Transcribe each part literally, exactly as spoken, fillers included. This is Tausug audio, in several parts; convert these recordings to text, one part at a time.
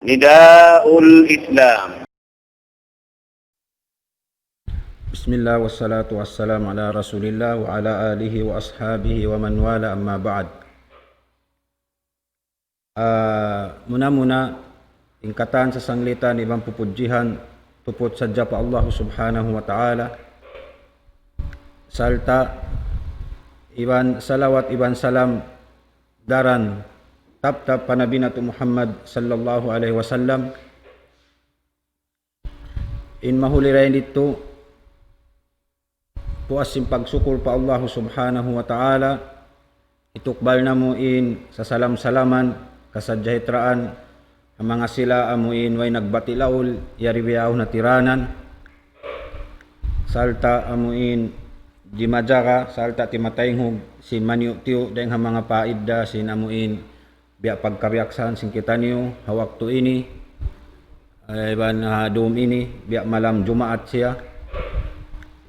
نداء الإسلام. بسم الله والصلاة والسلام على رسول الله وعلى آله وأصحابه ومن والاه، أما بعد. Ah, muna-muna, in katan sasanglitan iban pupudjihan tuput sadja pa Allah Subhanahu wa Ta'ala. Sarta' iban salawat iban salam daran tap-tap pa Nabi natu' Muhammad sallallahu alayhi wasallam. In mahuli dayn ditu, puas sin pagsukul pa Allah Subhanahu wa Ta'ala, hitukbal namu' in sasalam-salaman, kasajahitraan, ha manga sila amu in way nagbati' laul, yari bihaun ha tiranan, sarta' amu in dimajaga, sarta' timataynghug sin maniyu'-tiyu' dayn ha manga paidda sin amu in biya' pagkabiyaksahan sin kitaniyu ha waktu ini, eh, iban ha dum ini, biya' malam Jumaat siya.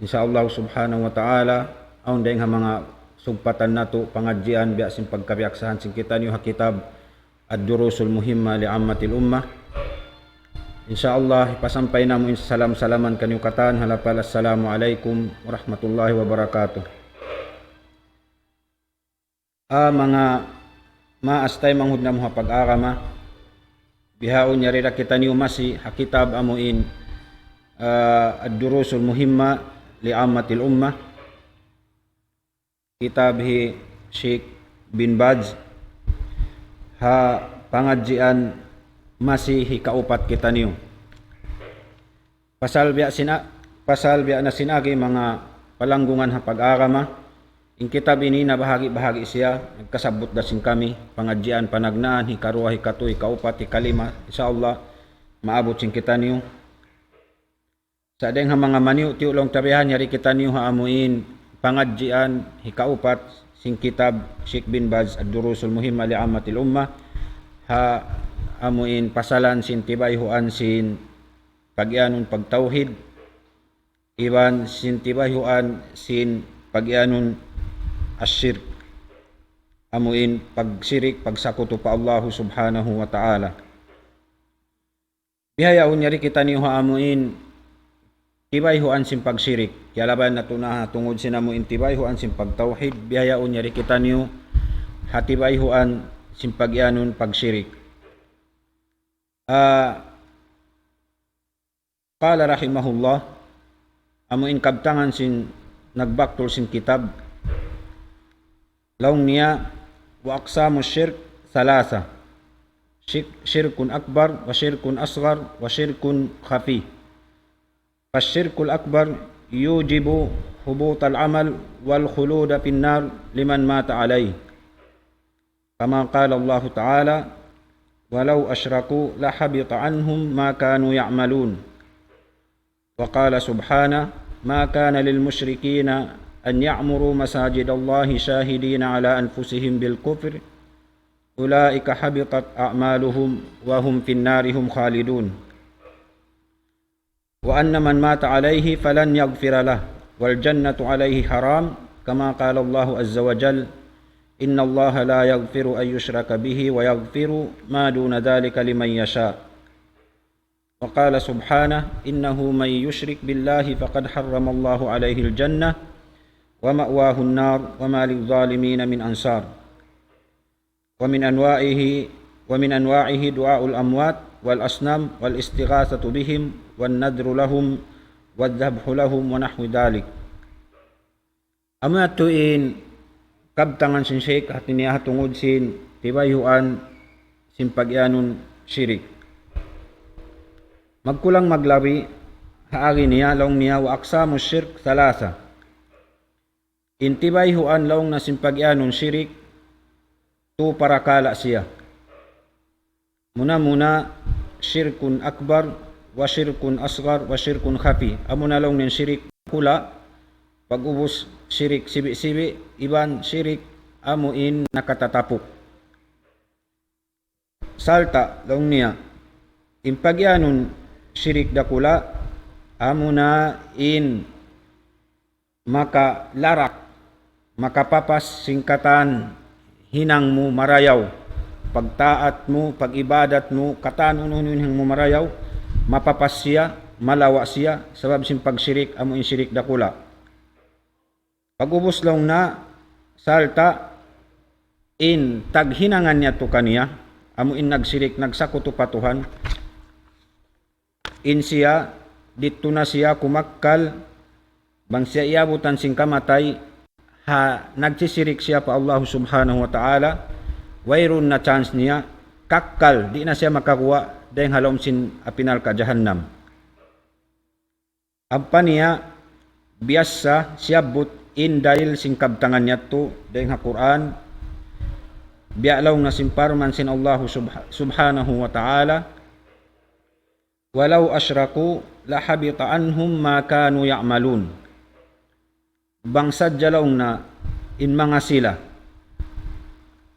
Insya Allah Subhanahu wa Ta'ala, awn dayn ha manga sugpatan natu' pangadjian biya' sin pagkabiyaksahan sin kitaniyu ha kitab Ad-Durusul Muhimma li Ammatil Ummah. Insya Allah, hipasampay namu' in salam-salaman kaniyu katan ha lapal Assalamu alaykum warahmatullahi wabarakatuh. Ah, manga maas taymanghud namu' ha pag-agama, bihaun yari da kitaniyu masi ha kitab amu in, ah, Ad-Durusul Muhimma li Ammatil Ummah, kitab hi Sheikh bin Baz, ha pangadjian masi hikaupat kitaniyu. Pasal biya' sin a-, pasal biya' na sin agi manga palanggungan ha pag-agama, in kitab ini nabahagi'-bahagi' siya, nagkasabbut da sin kami, pangadjian panagnaan, hikaruwa, hikatu, hikaupat, hikalima, insya Allah, maabut sin kitaniyu. Sa' dayn ha manga maniyu'-tiyu' laung ta bihan, yari kitaniyu ha amu in pangadjian hikaupat sin kitab Sheikh bin Baz Ad-Durusul Muhimma li Ammatil Ummah, ha amu in pasalan sin tibayhuan sin pagiyanun pagtawhid, iban sin tibayhuan sin pagiyanun ash-shirk, amu in pagsirik, pagsakutu pa Allahu Subhanahu wa Ta'ala. Bihaun yari kitaniyu ha amu in tibayhuan sin pagsirik. Kiyalabayan natu' na ha tungud sin amu in tibayhuan sin pagtawhid. Bihaun yari kitaniyu ha tibayhuan sin pagiyanun pagsirik. Ah, قال رحمه الله, amu in kabtangan sin nagbaktul sin kitab, laung niya, وأقسام الشرك ثلاثة، شرك، شرك أكبر، وشرك أصغر، وشرك خفي. فالشرك الأكبر يوجب حبوط العمل والخلود في النار لمن مات عليه. كما قال الله تعالى: ولو أشركوا لحبط عنهم ما كانوا يعملون. وقال سبحانه: ما كان للمشركين أن يعمروا مساجد الله شاهدين على أنفسهم بالكفر أولئك حبطت أعمالهم وهم في النار هم خالدون. وأن من مات عليه فلن يغفر له، والجنة عليه حرام، كما قال الله عز وجل: إن الله لا يغفر أن يشرك به ويغفر ما دون ذلك لمن يشاء. وقال سبحانه: إنه من يشرك بالله فقد حرم الله عليه الجنة ومأواه النار وما للظالمين من أنصار. ومن أنواعه، ومن أنواعه دعاء الأموات والأصنام والاستغاثة بهم والنذر لهم والذبح لهم ونحو ذلك. Amu yadtu in kabtangan sin Sheikh, hati niya ha tungud sin tibayhuan sin pagiyanun shirik. Magkulang maglabi, ha agi niya, laung niya, وأقسام الشرك ثلاثة. In tibayhuan laung niya sin pagiyanun shirik, tu parakala' siya. Muna-muna, شرك أكبر، وشرك أصغر، وشرك خفي. Amuna laung niya in shirik dakula', pag'ubus shirik sibi'-sibi', iban shirik amu in nakatatapuk. Sarta', laung niya, in pagiyanun shirik dakula', amuna in makalarak, makapapas sin katan hinang mu marayaw. pagtaat mu, pag-ibadat mu, katan unu-unu in hinang mu marayaw, mapapas siya, malawa' siya, sabab sin pagsirik, amu in sirik dakula'. Pag'ubus laung niya, sarta' in taghinangan niya tu kaniya, amu in nagsirik, nagsakutu pa Tuhan, in siya, didtu na siya kumakkal, bang siya iyabutan sin kamatay, ha, nagsisirik siya pa Allah Subhanahu wa Ta'ala, wayruun na chance niya, kakkal, di' na siya makaguwa', dayng ha lawm sin api narka' jahannam. Ampa niya, biyasa siyabbut in dalil sin kabtangan niya tu, dayng ha Qur'an, biya' laung niya sin parman sin Allah Subha-, Subhanahu wa Ta'ala, ولو أشركوا لحبط عنهم ما كانوا يعملون. Bang sadja laung niya in manga sila,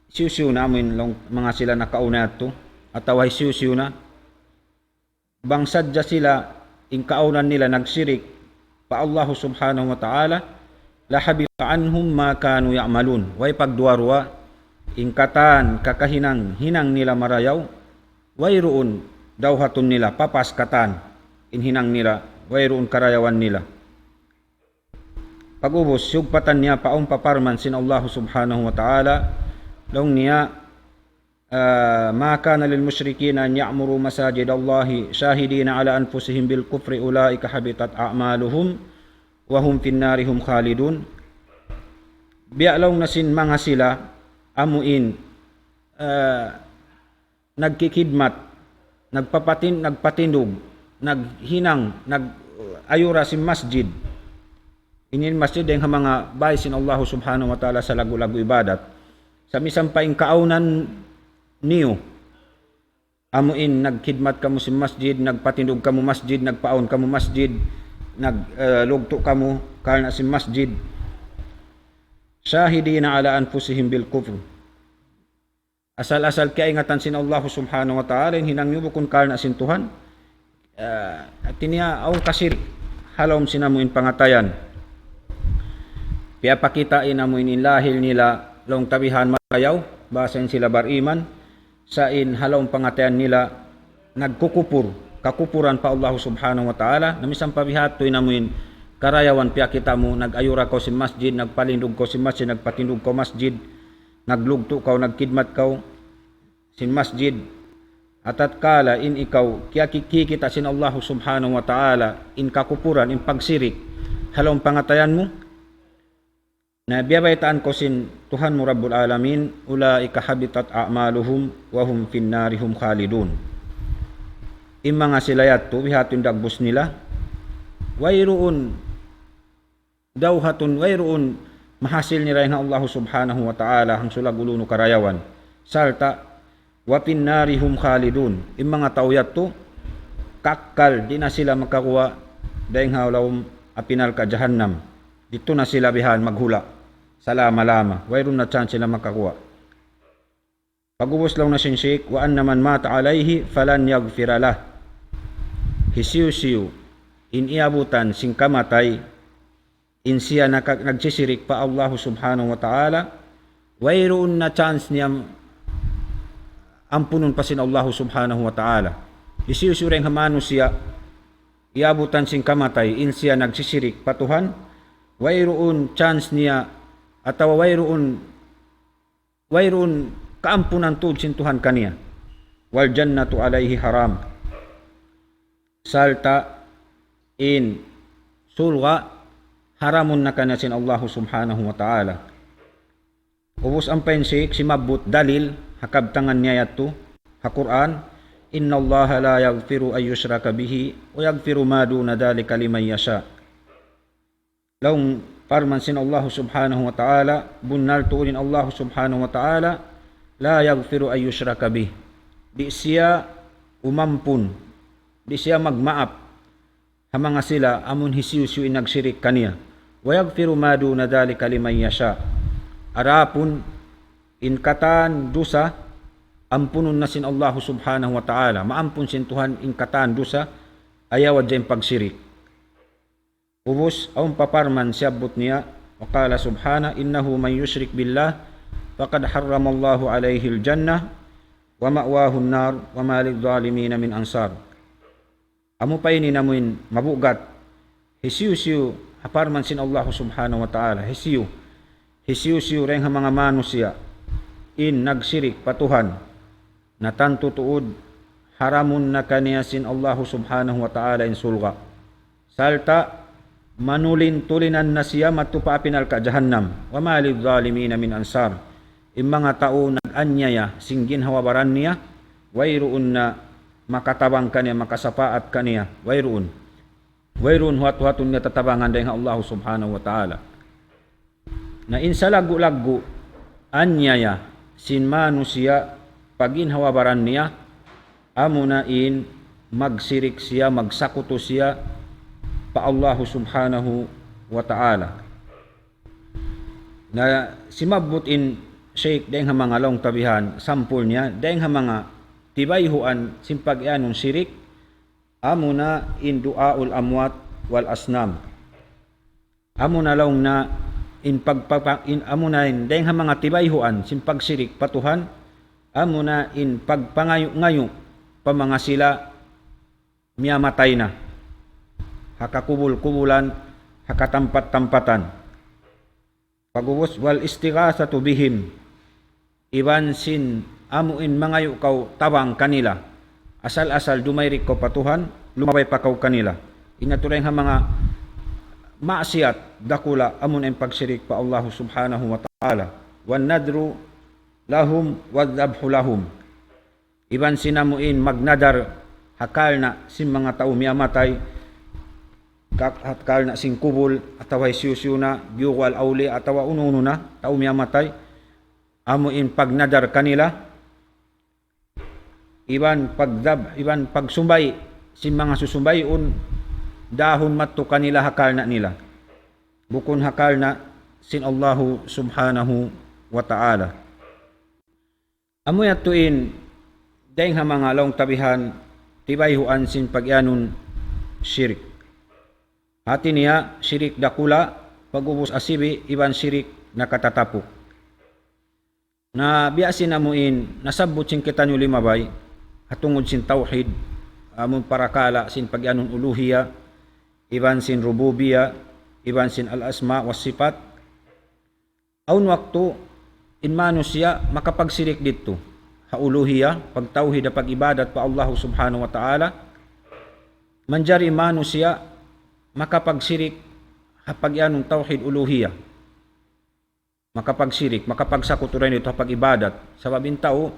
hisiyu-siyu na amu in laung manga sila nakauna yadtu, atawa hisiyu-siyu na, bang sadja sila in kaunan nila nagsirik pa Allah Subhanahu wa Ta'ala, لحبط عنهم ما كانوا يعملون. Way pagduwa-ruwa, in katan kakahinang-hinang nila marayaw, wayruun dawhatun nila, papas katan in hinang nila, wayruun karayawan nila. Pag'ubus, siyugpatan niya pa awn pa parman sin Allah Subhanahu wa Ta'ala, laung niya, ah, ما كان للمشركين أن يعمروا مساجد الله شاهدين على أنفسهم بالكفر أولئك حبطت أعمالهم وهم في النار هم خالدون. Biya' laung niya sin manga sila, amu in, ah, nagkikidmat, nagpapatin-, nagpatindug, naghinang, nag-, ayura sin masjid. Ini in masjid dayng ha manga bay sin Allah Subhanahu wa Ta'ala salaggu'-laggu' ibadat. Sa' misan pa in kaunan niyu, amu in nagkidmat kamu sin masjid, nagpatindug kamu masjid, nagpaawn kamu masjid, nag-, eh, lugtu' kamu karna' sin masjid. شاهدين على أنفسهم بالكفر. Asal-asal kiyaingatan sin Allah Subhanahu wa Ta'ala, in hinang niyu bukun karna' sin Tuhan. Ah, hati niya, awn kasirik ha lawm sin amu in pangatayan. Piyapakita' in amu in, in lahil nila, laung ta bihan marayaw, bahasa in sila bariman, sa' in ha lawm pangatayan nila, nagkukupur, kakupuran pa Allah Subhanahu wa Ta'ala, na misan pa biha' tu in amu in karayawan piyakita' mu, nag-ayura kaw sin masjid, nagpalindug kaw sin masjid, nagpatindug kaw masjid, naglugtu' kaw, nagkidmat kaw sin masjid, ha tatkala in ikaw kiyaki-, kikita' sin Allah Subhanahu wa Ta'ala in kakupuran, in pagsirik, ha lawm pangatayan mu, na biyabaytaan kaw sin Tuhan mu Rabbul Alamin, أولئك حبطت أعمالهم وهم في النار هم خالدون. In manga sila yadtu, biha' tu in dagbus nila, wayruun dawhatun, wayruun mahasil nila in Allah Subhanahu wa Ta'ala, hangsulag ulunu karayawan. Sarta', وفي النار هم خالدون. In manga tau yadtu, kakkal, di' na sila makaguwa', dayng ha lawm api narka' jahannam. Didtu na sila bihan maghula'. Salama-lama. Wayruun na chance sila makaguwa'. Pag'ubus laung niya sin Shaykh, وأن من مات عليه فلن يغفر له. Hisiyu-siyu, in iyabutan sin kamatay, in siya naka-, nagsisirik pa Allah Subhanahu wa Ta'ala, wayruun na chance niya ampunun pa sin Allah Subhanahu wa Ta'ala. Hisiyu-siyu dayng ha manusiya', iyabutan sin kamatay, in siya nagsisirik pa Tuhan, wayruun chance niya, atawa wayruun wayruun kaampunan tuud sin Tuhan kaniya. والجنة عليه حرام. Sarta' in surga' haramun na kaniya sin Allah Subhanahu wa Ta'ala. Ubus ampa in Shaykh simabbut dalil ha kabtangan niya yadtu ha Qur'an, إن الله لا يغفر أن يشرك به ويغفر ما دون ذلك لمن يشاء. Laung parman sin Allah Subhanahu wa Ta'ala, bunnal tuud in Allah Subhanahu wa Ta'ala, لا يغفر أن يشرك به. Di' siya umampun, di' siya magmaap ha manga sila amun hisiyu-siyu in nagsirik kaniya. ويغفر ما دون ذلك لمن يشاء. Adapun in katan dusa, ampunun na sin Allah Subhanahu wa Ta'ala. Maampun sin Tuhan in katan dusa, ayaw hadja in pagsirik. Ubus, awn pa parman siyabbut niya, وقال سبحانه: إنه من يشرك بالله فقد حرم الله عليه الجنة ومأواه النار وما للظالمين من أنصار. Amu pa ini in amuin mabugat, hisiyu-siyu, ha parman sin Allah Subhanahu wa Ta'ala, hisiyu, hisiyu-siyu dayn ha manga manusiya' in nagsirik pa Tuhan, na tantu tuud haramun na kaniya sin Allah Subhanahu wa Ta'ala in surga'. Sarta' manulin-tulinan na siya madtu pa api narka' jahannam. وما للظالمين من أنصار. In manga tau nag-anyaya sin ginhawa-baran niya, wayruun na makatabang kaniya, makasapaat kaniya, wayruun. Wayruun huwat-huwatun niya tatabangan dayn ha Allah Subhanahu wa Ta'ala. Na in salaggu'-laggu' anyaya sin manusiya' pa ginhawa-baran niya, amuna in magsirik siya, magsakutu siya pa Allah Subhanahu wa Ta'ala. Na simabbut in Shaykh dayn ha manga laung ta bihan, sampul niya, dayn ha manga tibayhuan sin pag-iyanun sirik, amuna in دعاء الأموات والأصنام. Amuna laung niya in pagpapa-, in amuna in dayn ha manga tibayhuan sin pagsirik pa Tuhan, amuna in pagpangayu'-ngayu' pa manga sila miyamatay na. Ha kakubul-kubulan, ha katampat-tampatan. Pag'ubus, والاستغاثة بهم. Iban sin amu in mangayu' kaw tabang kanila. Asal-asal dumayrik kaw pa Tuhan, lumabay pa kaw kanila. Ini tuud dayn ha manga maksiyat dakula' amu in pagsirik pa Allah Subhanahu wa Ta'ala. والنذر لهم والذبح لهم. Iban sin amu in magnadar ha karna' sin manga tau miyamatay, ka-, ha karna' sin kubul, atawa hisiyu-siyu na, biyuku al-awliya, atawa unu-unu na, tau miyamatay, amu in pagnadar kanila, iban pagdab-, iban pagsumbay' sin manga susumbayun, dahun madtu kanila ha karna' nila. Bukun ha karna' sin Allahu Subhanahu wa Ta'ala. Amu yadtu in dayn ha manga laung ta bihan tibayhuan sin pag-iyanun shirik. Hati niya shirik dakula', pag'ubus asibi', iban shirik nakatatapuk. Na biya' sin amu in nasabbut sin kitaniyu limabay, ha tungud sin tawhid, amun parakala' sin pag-iyanun uluhiya, iban sin rububiya, iban sin al-asma wa sifat. Awn waktu in manusiya' makapagsirik didtu ha uluhiya, pagtawhid, ha pag-ibadat pa Allah Subhanahu wa Ta'ala. Manjari manusiya' makapagsirik ha pag-iyanun tawhid uluhiya. Makapagsirik, makapagsakutu dayn didtu ha pag-ibadat. Sabab in tau,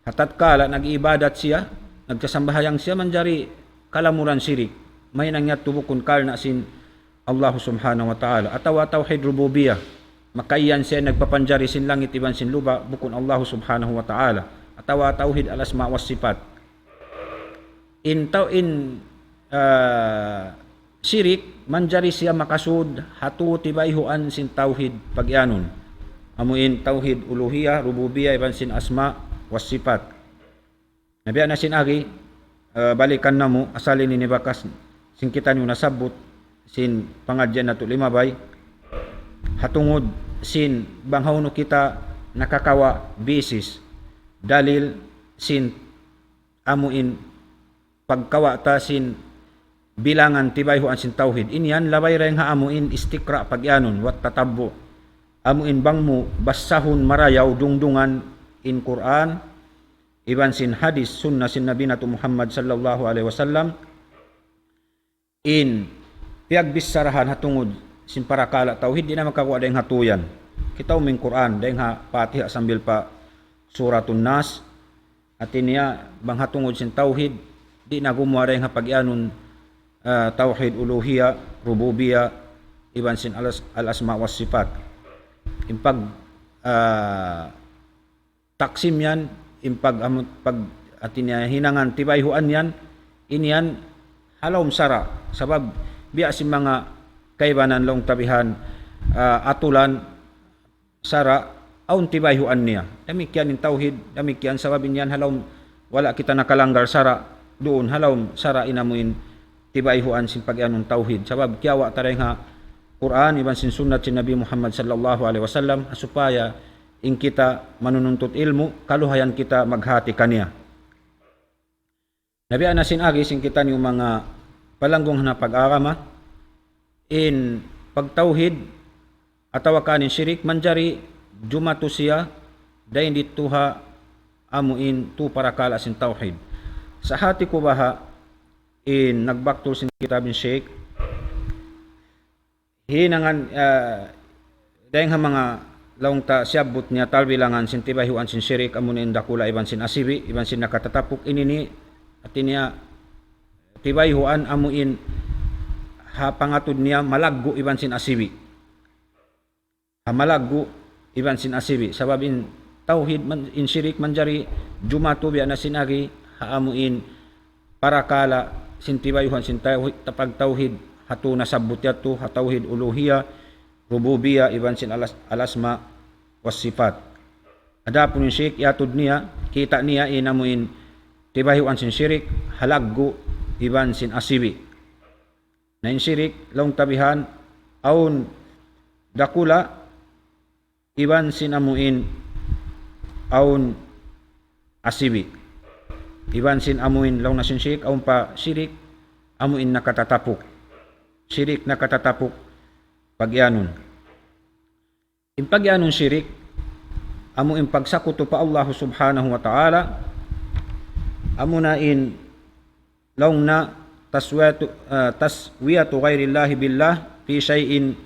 ha tatkala nag-iibadat siya, nagsasambahayang siya, manjari kalamuran sirik. Mahinang yadtu bukun karna' sin Allah Subhanahu wa Ta'ala. Atawa tawhid rububiyah. Makaiyan siya nagpapanjari sin langit iban sin lupa', bukun Allah Subhanahu wa Ta'ala. Atawa tawhid al-asma wa sifat. In tau in, ah, shirik, manjari siya makasud ha tū tibayhuan sin tawhid pag-iyanun. Amu in tawhid uluhiya, rububiya, iban sin asma wa sifat. Na biya' na sin agi, ah, balikan namu', asal ini in bakas sin kitaniyu nasabbut, sin pangadjian natu' limabay, ha tungud sin bang hawnu kita nakakawa' basis, dalil sin amu in pagkawa' ta sin bilangan tibayhuan sin tawhid. Ini yan labay dayn ha amu in istiqra' pag-iyanun, wa tatabbu'. Amu in bang mu basahun marayaw dungdungan in Qur'an, iban sin hadis sunnah sin Nabi natu' Muhammad sallallahu alayhi wasallam, in piyagbicharahan ha tungud sin parakala' tawhid, di' na makaguwa' dayn ha tū yan. Kitaun mu in Qur'an, dayn ha Fatiha sambil pa Suratun Nas, hati niya, bang ha tungud sin tawhid, di' na gumuwa' dayn ha pag-iyanun, ah, tawhid uluhiya, rububiya, iban sin al-, al-asma wa sifat. In pag, ah, taksim yan, in pag, amu-, pag, hati niya hinangan tibayhuan yan, ini yan ha lawm sara'. Sabab, biya' sin manga kaibanan laung ta bihan, ah, atulan, sara', awn tibayhuan niya. Damikkiyan in tawhid, damikkiyan sabab in yan ha lawm wala' kita nakalanggar sara', duun ha lawm sara' in amu in tibayhuan sin pag-iyanun tawhid. Sabab kiyawa' ta dayn ha Qur'an iban sin sunnat sin Nabi Muhammad sallallahu alayhi wasallam, supaya in kita manununtut ilmu', kaluhayan kita maghati kaniya. Na biya' na sin agi sin kitaniyu manga palanggung ha pag-agama, in pagtawhid atawa kan in shirik manjari jumatu siya dayn didtu ha amu in tū parakala' sin tawhid. Sa' hati ku baha' in nagbaktul sin kitab in Sheikh, hinangan, ah, dayng ha manga laung ta siyabbut niya talbilangan sin tibayhuan sin shirik, amu in dakula' iban sin asibi', iban sin nakatatapuk ini ni, hati niya tibayhuan amu in ha pangatud niya malaggu' iban sin asibi'. Ha malaggu' iban sin asibi'. Sabab in tawhid man, in shirik manjari jumatu biya' na sin agi ha amu in parakala' sin tibayhuan sin tawhid, pagtawhid ha tū nasabbut yadtu, ha tawhid uluhiyya, rububiyya, iban sin alas-, al-asma was sifat. Adapun in shirik yatud niya, kita' niya in amu in tibayhuan sin shirik, ha laggu' iban sin asibi'. Na in shirik, laung ta bihan, awn dakula', iban sin amu in awn asibi'. Iban sin amu in laung na sin shirik, awn pa shirik, amu in nakatatapuk. Shirik nakatatapuk pagiyanun. In pagiyanun shirik, amu in pagsakutu pa Allahu Subhanahu wa Ta'ala, amu na in laung na taswiyatu, ah, taswiyatu ghayrillahi billah fi shay'in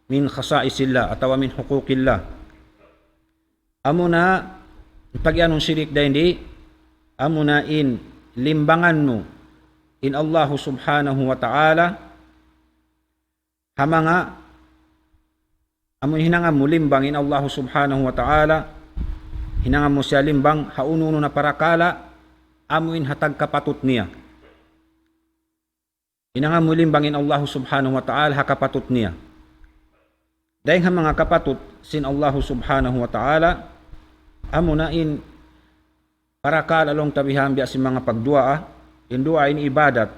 min khasa'isillah atawa min huquqillah. Amu na in pagiyanun shirik dayn di, amu na in limbangan mu in Allahu Subhanahu wa Ta'ala, ha manga, amu in hinangan mu limbang in Allahu Subhanahu wa Ta'ala, hinangan mu siya limbang ha unu-unu na parakala', amu in ha tagkapatut niya. Hinangan mu limbang in Allahu Subhanahu wa Ta'ala ha kapatut niya. Dayng ha manga kapatut sin Allahu Subhanahu wa Ta'ala, amu na in parakala' laung ta bihan biya' sin manga pagduwaa, in duwaa in ibadat.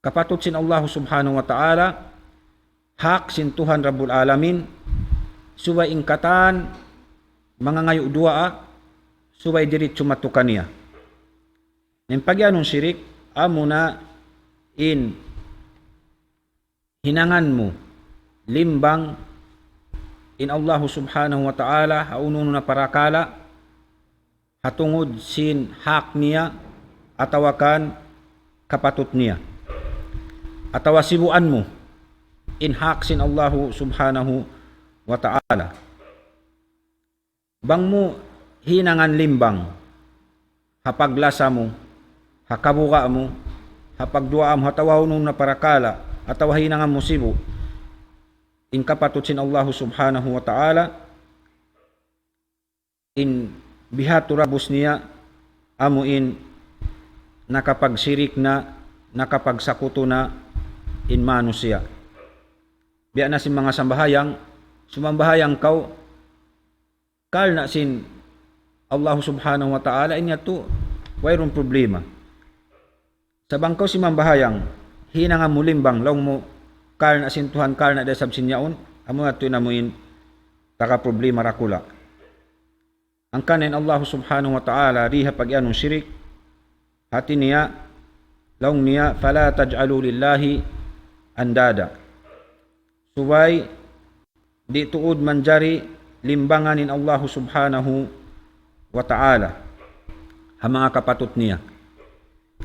Kapatut sin Allahu Subhanahu wa Ta'ala, hak sin Tuhan Rabbul Alamin, subay in katan mangangayu' duwaa, subay diritsu madtu kaniya. In pagiyanun shirik, amu na in hinangan mu limbang in Allahu Subhanahu wa Ta'ala ha unu-unu na parakala', ha tungud sin hak niya atawa kan kapatut niya. Atawa sibuan mu in hak sin Allahu Subhanahu wa Ta'ala. Bang mu hinangan limbang ha paglasa mu, ha kabuga' mu, ha pagduwaa mu, atawa unu-unu na parakala', atawa hinangan mu sibu' in kapatut sin Allahu Subhanahu wa Ta'ala, in bihadtu dagbus niya, amu in nakapagshirik na, nakapagsakutu na in manusiya'. Biya' na sin manga sambahayang, sumambahayang kaw, karna' sin Allahu Subhanahu wa Ta'ala, in yadtu wayruun problema. Sa' bang kaw simambahayang, hinangan mu limbang, laung mu, karna' sin Tuhan, karna' da isab sin yaun, amu yadtu in amu in taga problema dakula'. Hangkan in Allahu Subhanahu wa Ta'ala, di ha pagiyanun shirik, hati niya, laung niya, فلا تجعلوا لله أندادا. Subay di' tuud manjari limbangan in Allahu Subhanahu wa Ta'ala ha manga kapatut niya.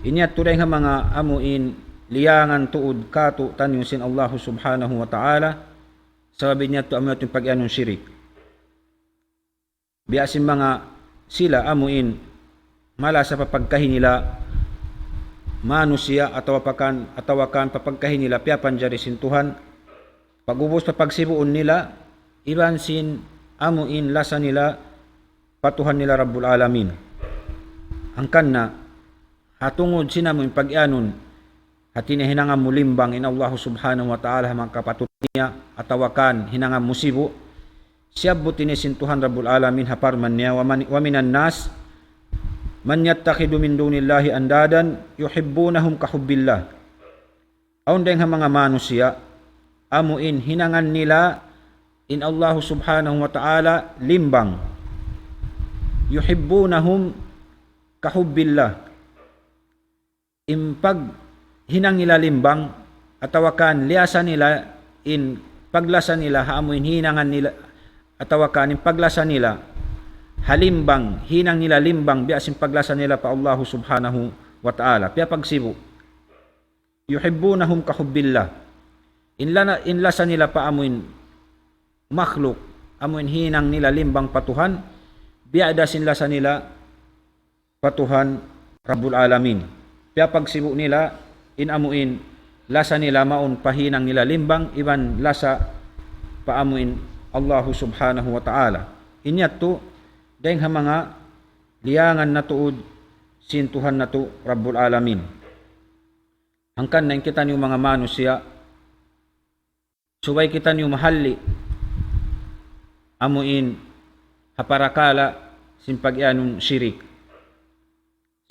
Ini yadtu dayn ha manga amu in liyangan tuud kātu'niyu sin Allahu Subhanahu wa Ta'ala, sabab ini yadtu amu yadtu in pagiyanun shirik. Biya' sin manga sila amu in malasa pa pagkahi nila manusiya' atawa pa kan, atawa kan pa pagkahi nila piyapanjari sin Tuhan. Pag'ubus pa pagsibuun nila, iban sin amu in lasa nila pa Tuhan nila Rabbul Alamin. Hangkan na, ha tungud sin amu in pagiyanun, hati niya hinangan mu limbang in Allahu Subhanahu wa Ta'ala ha manga kapatut niya, atawa kan hinangan mu sibu'. Siyabbut ini sin Tuhan Rabbul Alamin ha parman niya, ومن، ومن الناس من يتخذ من دون الله أندادا يحبونهم كحب الله. Awn dayng ha manga manusiya', amu in hinangan nila in Allahu Subhanahu wa Ta'ala limbang. يحبونهم كحب الله. In paghinang nila limbang, atawa kan liyasa nila, in paglasa nila, ha amu in hinangan nila, atawa kan in paglasa nila, ha limbang, hinang nila limbang, biya' sin paglasa nila pa Allahu Subhanahu wa Ta'ala. Piyapagsibu'. يحبونهم كحب الله. In lana-, in lasa nila pa amu in makhluk, amu in hinang nila limbang pa Tuhan, biya' da sin lasa nila pa Tuhan Rabbul Alamin. Piyapagsibu' nila in amu in lasa nila mawn pa hinang nila limbang, iban lasa pa amu in Allahu Subhanahu wa Ta'ala. In yadtu, dayng ha manga liyangan na tuud sin Tuhan natu' Rabbul Alamin. Hangkan na in kitaniyu manga manusiya', subay kitaniyu mahalli' amu in ha parakala' sin pag-iyanun shirik.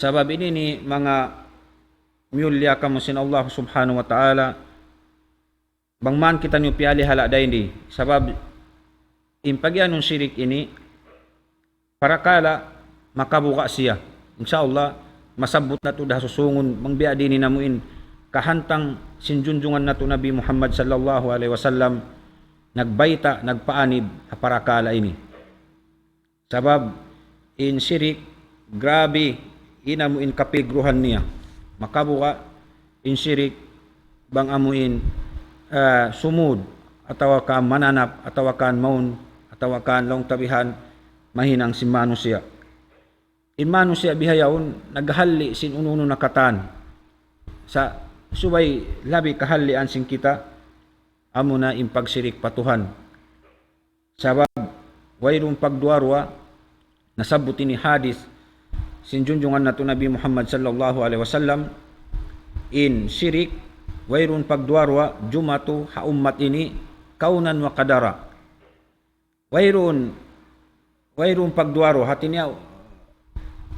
Sabab ini ini manga miyulliya kamu sin Allah Subhanahu wa Ta'ala, bang man kitaniyu piyalihala' dayn di. Sabab in pag-iyanun shirik ini, parakala' makabuga' siya. Insya Allah, masabbut natu' da ha susungun, bang biya' diin in amu in kahantang sin junjungan natu' Nabi Muhammad sallallahu alayhi wasallam, nagbayta', nagpaanib, ha parakala' ini. Sabab, in shirik, grabe, in amu in kapigruhan niya. Makabuga', in shirik, bang amu in, ah, sumud, atawa kan mananap, atawa kan mawn, atawa kan laung ta bihan, mahinang sin manusiya'. In manusiya' bihaun, naghalli' sin unu-unu na katan. Sa' subay labi kahallian sin kita, amu na in pagshirik pa Tuhan. Sabab, wayruun pagduwa-ruwa, nasabbut ini hadith, sin junjungan natu' Nabi Muhammad sallallahu alayhi wasallam, in shirik, wayruun pagduwa-ruwa, jumatu ha ummat ini, kaunan wa kadara. Wayruun, wayruun pagduwa-ruwa, hati niya,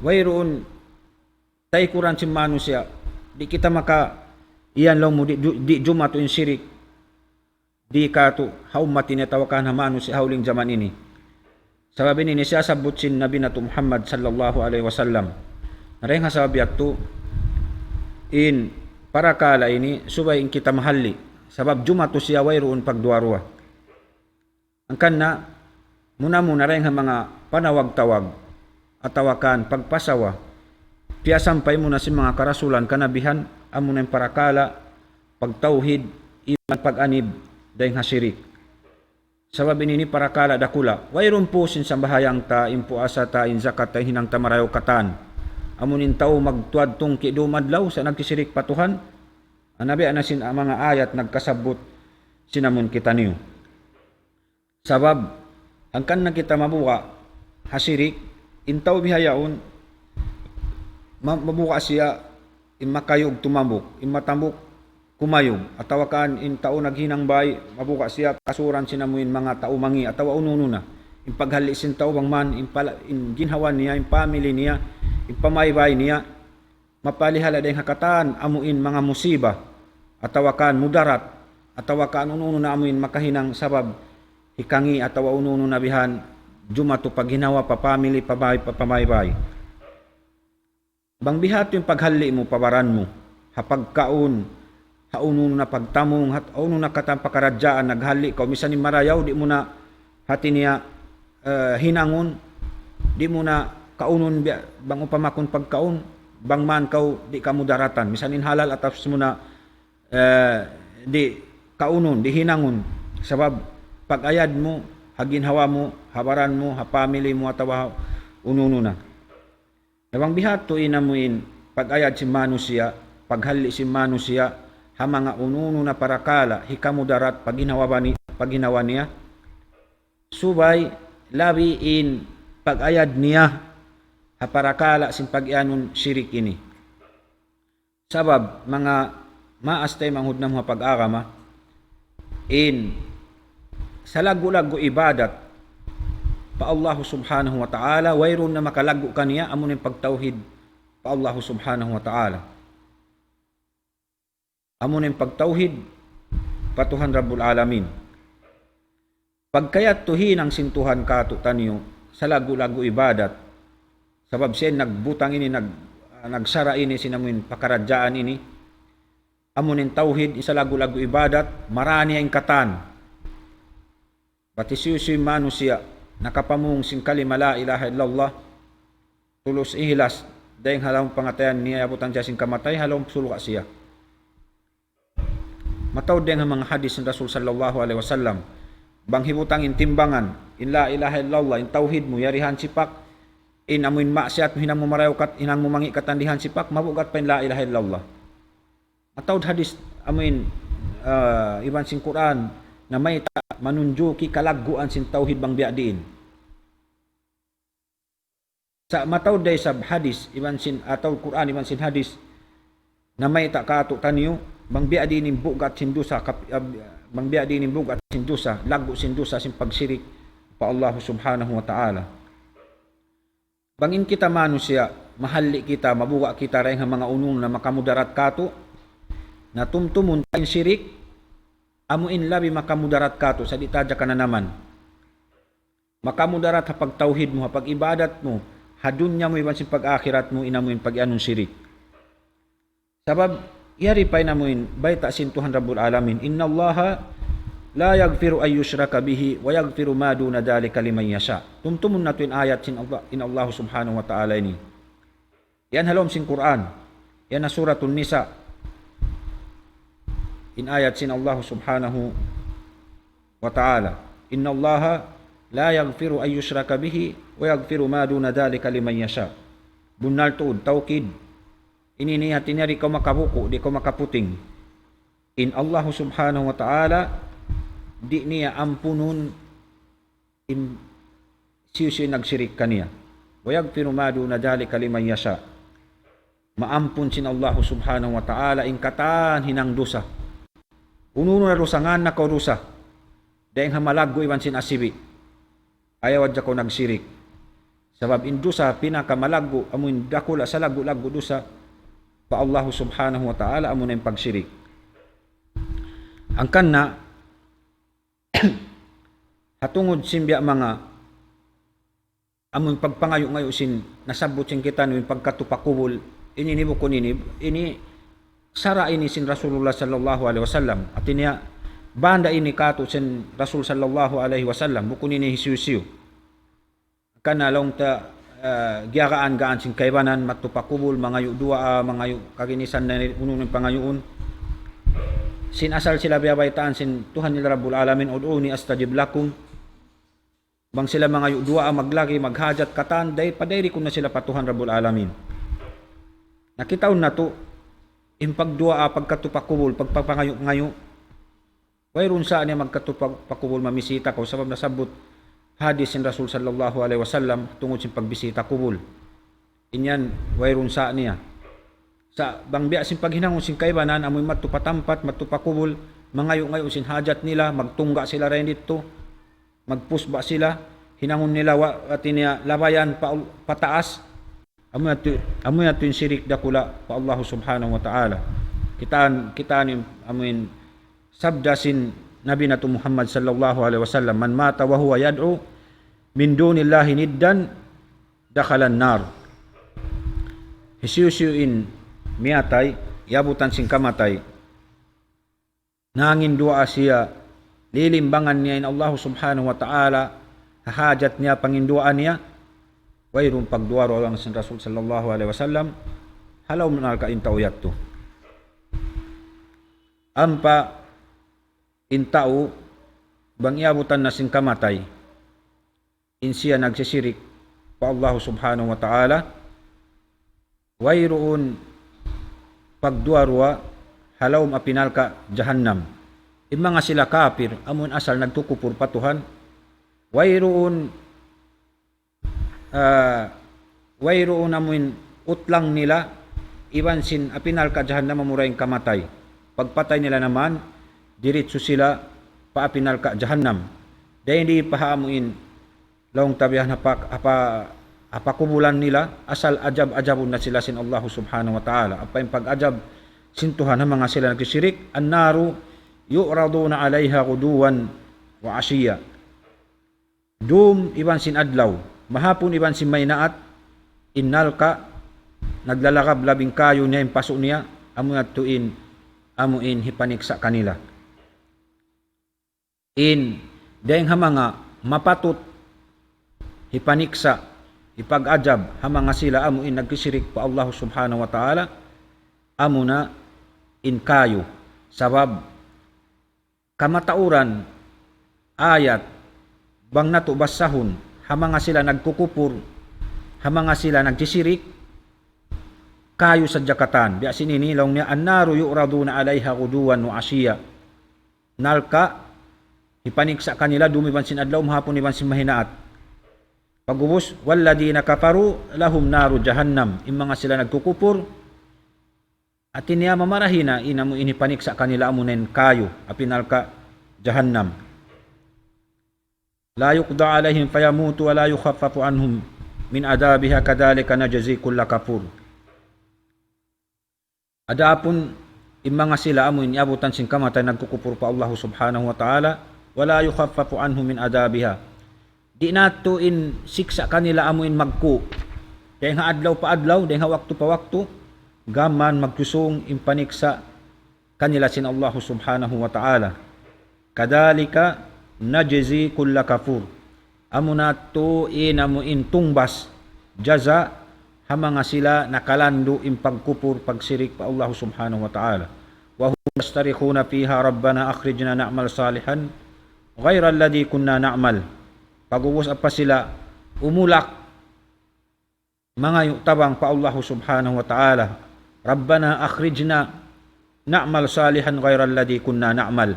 wayruun taykuran sin manusiya', di' kita maka iyan laung mu di', di' jumatu in shirik. Di' katu' ha ummat ini atawa kan ha manusiya' ha huling jaman ini. Sabab ini, ini siyasabbut sin Nabi natu' Muhammad sallallahu alayhi wasallam. Na dayng ha sabab yadtu, in parakala' ini, subay in kita mahalli'. Sabab jumatu siya wayruun pagduwa-ruwa. Hangkan na, muna-muna dayng ha manga panawag-tawag, atawa kan pagpasawa, piyasampay mu na sin manga karasulan kanabihan, amu na in parakala', pagtawhid, iban pag-anib, dayng ha shirik. Sabab ini ini parakala' dakula'. Wayruun pū sin sambahayang ta, in puasa ta, in zakat ta, in hinang ta marayaw katan. Amu in tau magtuwad tungki' dūm adlaw, sa' nagsishirik pa Tuhan. Anabi ana sin manga ayat nagkasabbut sin amun kitaniyu. Sabab, hangkan na kita mabuga' ha shirik, in tau bihaun, ma-, mabuga' siya, in makayug tumambuk, in matambuk kumayug, atawa kan in tau naghinang bay, mabuga' siya kasuran sin amu in manga tau mangi', atawa unu-unu na. In paghalli' sin tau bang man, in pala-, in ginhawa niya, in family niya, in pamaybay niya, mapalihala' dayng ha katan amu in manga musiba, atawa kan mudarat, atawa kan unu-unu na amu in makahinang sabab hikangi' atawa unu-unu na bihan jumatu pa ginhawa, pa family, pa bay, pa pamaybay. Bang bihadtu in paghalli' mu pa baran mu, ha pagkaun, ha unu-unu na pagtamung, ha unu-unu na katan pakaradjaan, naghalli' kaw, misan in marayaw, di' mu na hati niya, eh, hinangun, di' mu na kaunun biya', bang upama kun pagkaun, bang man kaw di' kamudaratan. Misan in halal atas mu na, eh, di' kaunun, di' hinangun. Sabab pag-ayad mu, ha ginhawa mu, ha baran mu, ha family mu, atawa ha unu-unu na. Na bang bihadtu in amu in pag-ayad sin manusiya', paghalli' sin manusiya', ha manga unu-unu na parakala', hikamudarat, pa ginhawa bani-, pa ginhawa niya. Subay labi in pag-ayad niya ha parakala' sin pag-iyanun shirik ini. Sabab, manga maas taymanghud namu' ha pag-agama, in salaggu'-laggu' ibadat pa Allahu Subhanahu wa Ta'ala, wayruun na makalaggu' kaniya, amu na in pagtawhid pa Allahu Subhanahu wa Ta'ala. Amu na in pagtawhid pa Tuhan Rabbul Alamin. Pagkayadtu hinang sin Tuhan kātu'niyu, salaggu'-laggu' ibadat. Sabab siya in nagbutang ini, nag-, nagsara' ini sin amuin pakaradjaan ini. Amuin tawhid, salaggu'-laggu' ibadat, marā niya in katan. Bat hisiyu-siyu in manusiya', nakapamung sin kalima la ilaha illallah, tulus ihlas, dayng ha lawm pangatayan niya, abutan siya sin kamatay, ha lawm surga' siya. Mataud dayng ha manga hadis sin Rasul sallallahu alayhi wasallam. Bang hibutang in timbangan, in la ilaha illallah, in tawhid mu, yari hansipak, in amuin maksiyat mu, hinang mu marayaw kat-, hinang mu mangi' katan di hansipak, mabugat pa in la ilaha illallah. Mataud hadis, amuin, ah, iban sin Qur'an, na mayta' manunjuki kalagguan sin tawhid bang biya' diin. Sa' mataud da isab hadis, iban sin, atawa Qur'an, iban sin hadis, na mayta' kātu'niyu, bang biya' diin in bugat sin dusa, kap-, ah, bang biya' diin in bugat sin dusa, laggu' sin dusa, sin pagsirik pa Allah subhanahu wa ta'ala. Bang in kita manusiya', mahalli' kita, mabuga' kita, dayng ha manga unu-unu na makamudarat kātu', na tumtumun ta in sirik, amu in labi makamudarat kātu', sa' di' ta hadja kananaman. Makamudarat ha pagtawhid mu, ha pag-ibadat mu, ha dunya mu, iban sin pag-akhirat mu, in amu in pag-iyanun sirik. Sabab, yari pa in amu in bayta' sin Tuhan Rabbul Alamin, إن الله لا يغفر أن يشرك به ويغفر ما دون ذلك لمن يشاء. Tumtumun natu' in ayat sin Allah, in Allah subhanahu wa ta'ala ini. Yan ha lawm sin Qur'an. Yan ha Suratun Nisa. In ayat sin Allah subhanahu wa ta'ala. إن الله لا يغفر أن يشرك به ويغفر ما دون ذلك لمن يشاء. Bunnal tuud, tawkid. Ini niya hati niya di' kaw makabuku', di' kaw makaputing. In Allah subhanahu wa ta'ala, di' niya ampunun in hisiyu-siyu in nagsirik kaniya. ويغفر ما دون ذلك لمن يشاء. Maampun sin Allah subhanahu wa ta'ala in katan hinang dusa. Unu-unu na dusa, ngān na kaw dusa. Dayng ha malaggu' iban sin asibi'. Ayaw hadja kaw nagsirik. Sabab in dusa, pinakamalaggu', amu in dakula' salaggu'-laggu' dusa pa Allah subhanahu wa ta'ala, amu na in pagsirik. Hangkan na, ha tungud sin biya' manga, amu in pagpangayu'-ngayu' sin, nasabbut sin kitaniyu in pagkadtu pa kubul, ini, ini bukun ini, ini sara' ini sin Rasulullah sallallahu alayhi wasallam. Hati niya, banda ini kātu' sin Rasul sallallahu alayhi wasallam, bukun ini hisiyu-siyu. Karna' laung ta, ah, giyagaan-gaan sin kaibanan, madtu pa kubul, mangayu' duwaa, mangayu' kaginisan na unu-unu in pangayuun. Sin asal sila biyabaytaan sin Tuhan nila Rabbul Alamin, ادعوني أستجب لكم. Bang sila mangayu' duwaa, maglagi, maghajat, katan, day, padayrikun na sila pa Tuhan Rabbul Alamin. Na kitaun natu', in pagduwaa, pagkadtu pa kubul, pagpapangayu'-ngayu', wayruun sa' niya magkadtu pa, pa kubul mamisita kaw, sabab nasabbut hadis sin Rasul sallallahu alayhi wasallam tungud sin pagbisita kubul. In yan, wayruun sa' niya. Sa' bang biya' sin paghinangun sin kaibanan, amuin madtu pa tampat, madtu pa kubul, mangayu'-ngayu' sin hajat nila, magtungga' sila dayn didtu, magpusba' sila, hinangun nila wa-, hati niya labayan pa, pataas. Amu yadtu, amu yadtu in sirik dakula' pa Allah subhanahu wa ta'ala. Kitaan, kitaan in, amuin sabda sin Nabi natu' Muhammad sallallahu alayhi wasallam, من مات وهو يدعو من دون الله ندا دخل النار. Hisiyu-siyu in miyatay, iyabutan sin kamatay, nangayu' duwaa siya, lilimbangan niya in Allah subhanahu wa ta'ala, ha hajat niya, pangayu' duwaa niya, wayruun pagduwaa-ruwaa laung sin Rasul sallallahu alayhi wasallam, ha lawm narka' in tau yadtu. Ampa in tau, bang iyabutan na sin kamatay, in siya nagsisirik pa Allah subhanahu wa ta'ala, wayruun pagduwaa-ruwaa ha lawm api narka' jahannam. In manga sila kapir, amun asal nagkukupur pa Tuhan, wayruun, ah, wayruun amun utlang nila, iban sin api narka' jahannam amura in kamatay. Pagpatay nila naman, diritsu sila pa api narka' jahannam. Dayn di pa ha amuin, laung ta biya' ha pa, ha pa, ha pakubulan nila, asal ajab-ajabun na sila sin Allah subhanahu wa ta'ala. Apa in pag-ajab sin Tuhan ha manga sila nagsisirik, النار يعرضون عليها غدوا وعشيا. dum iban sin adlaw, mahapun iban sin mahinaat, in nalka', naglalagab-lab in kayu niya, in pasu' niya, amu yadtu in, amu in hipaniksa' kanila. In, dayng ha manga mapatut hipaniksa', hipag-ajab, ha manga sila amu in nagsisirik pa Allah Subhanahu wa Ta'ala, amu na in kayu. Sabab, kamatauran ayat, bang natu' basahun, ha manga sila nagkukupur, ha manga sila nagsisirik, kayu sadja katan. Biya' sin ini, laung niya, النار يعرضون عليها غدوا وعشيا. Nalka', hipaniksa' kanila dum iban sin adlaw, mahapun iban sin mahinaat. Pag'ubus, والذين كفروا لهم نار جهنم. In manga sila nagkukupur, hati niya mamarahi na in amu in hipaniksa' kanila amu na in kayu, api nalka' jahannam. لا يقضى عليهم فيموتوا ولا يخفف عنهم من عذابها كذلك نجزي كل كفور. Adapun in manga sila amu in iyabutan sin kamatay nagkukupur pa Allah Subhanahu wa Ta'ala, ولا يخفف عنهم من عذابها. Di' natu' in siksa' kanila amu in magku'. Dayng ha adlaw pa adlaw, dayng ha waktu pa waktu, gām magkusung in paniksa' kanila sin Allah Subhanahu wa Ta'ala. كذلك نجزي كل كفور. Amu na yadtu in amu in tungbas, jaza, ha manga sila nakalandu' in pagkupur, pagsirik pa Allah Subhanahu wa Ta'ala. وهم يصطرخون فيها ربنا أخرجنا نعمل صالحا غير الذي كنا نعمل. Pag'ubus apa sila umulak mangayu' tabang pa Allah Subhanahu wa Ta'ala, ربنا أخرجنا نعمل صالحا غير الذي كنا نعمل.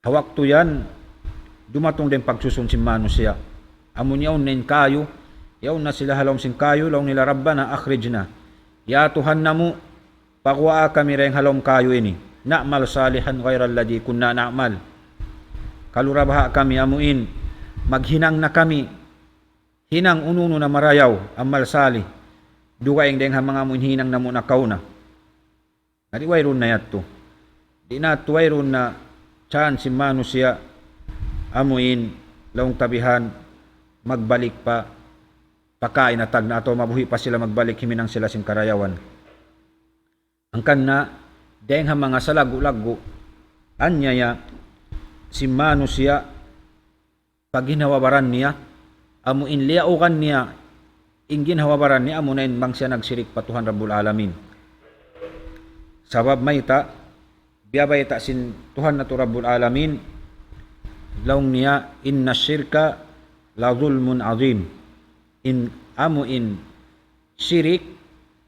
Ha waktu yan, dumatung da in pagsusun sin manusiya'. Amun yaun na in kayu, yaun na sila ha lawm sin kayu, laung nila, ربنا أخرجنا. Ya Tuhan namu', paguwaa kami dayn ha lawm kayu ini. نعمل صالحا غير الذي كنا نعمل. Kalu ra baha' kami amu in, maghinang na kami hinang unu-unu na marayaw, amal salih. Dugaing dayng ha manga amu in hinang namu' nakauna. Na di' wayruun na yadtu. Di' na yadtu wayruun na chance sin manusiya' amu in laung ta bihan magbalik pa pakain na tagna' atawa mabuhi' pa sila magbalik himinang sila sin karayawan. Hangkan na, dayng ha manga salaggu'-laggu', anyaya sin manusiya', pa ginhawa-baran niya, amu in liyaugan niya, in ginhawa-baran niya, amu na in bang siya nagsirik pa Tuhan Rabbul Alamin. Sabab mayta', biyabayta' sin Tuhan natu' Rabbul Alamin, laung niya, إن الشرك لظلم عظيم. In, amu in sirik,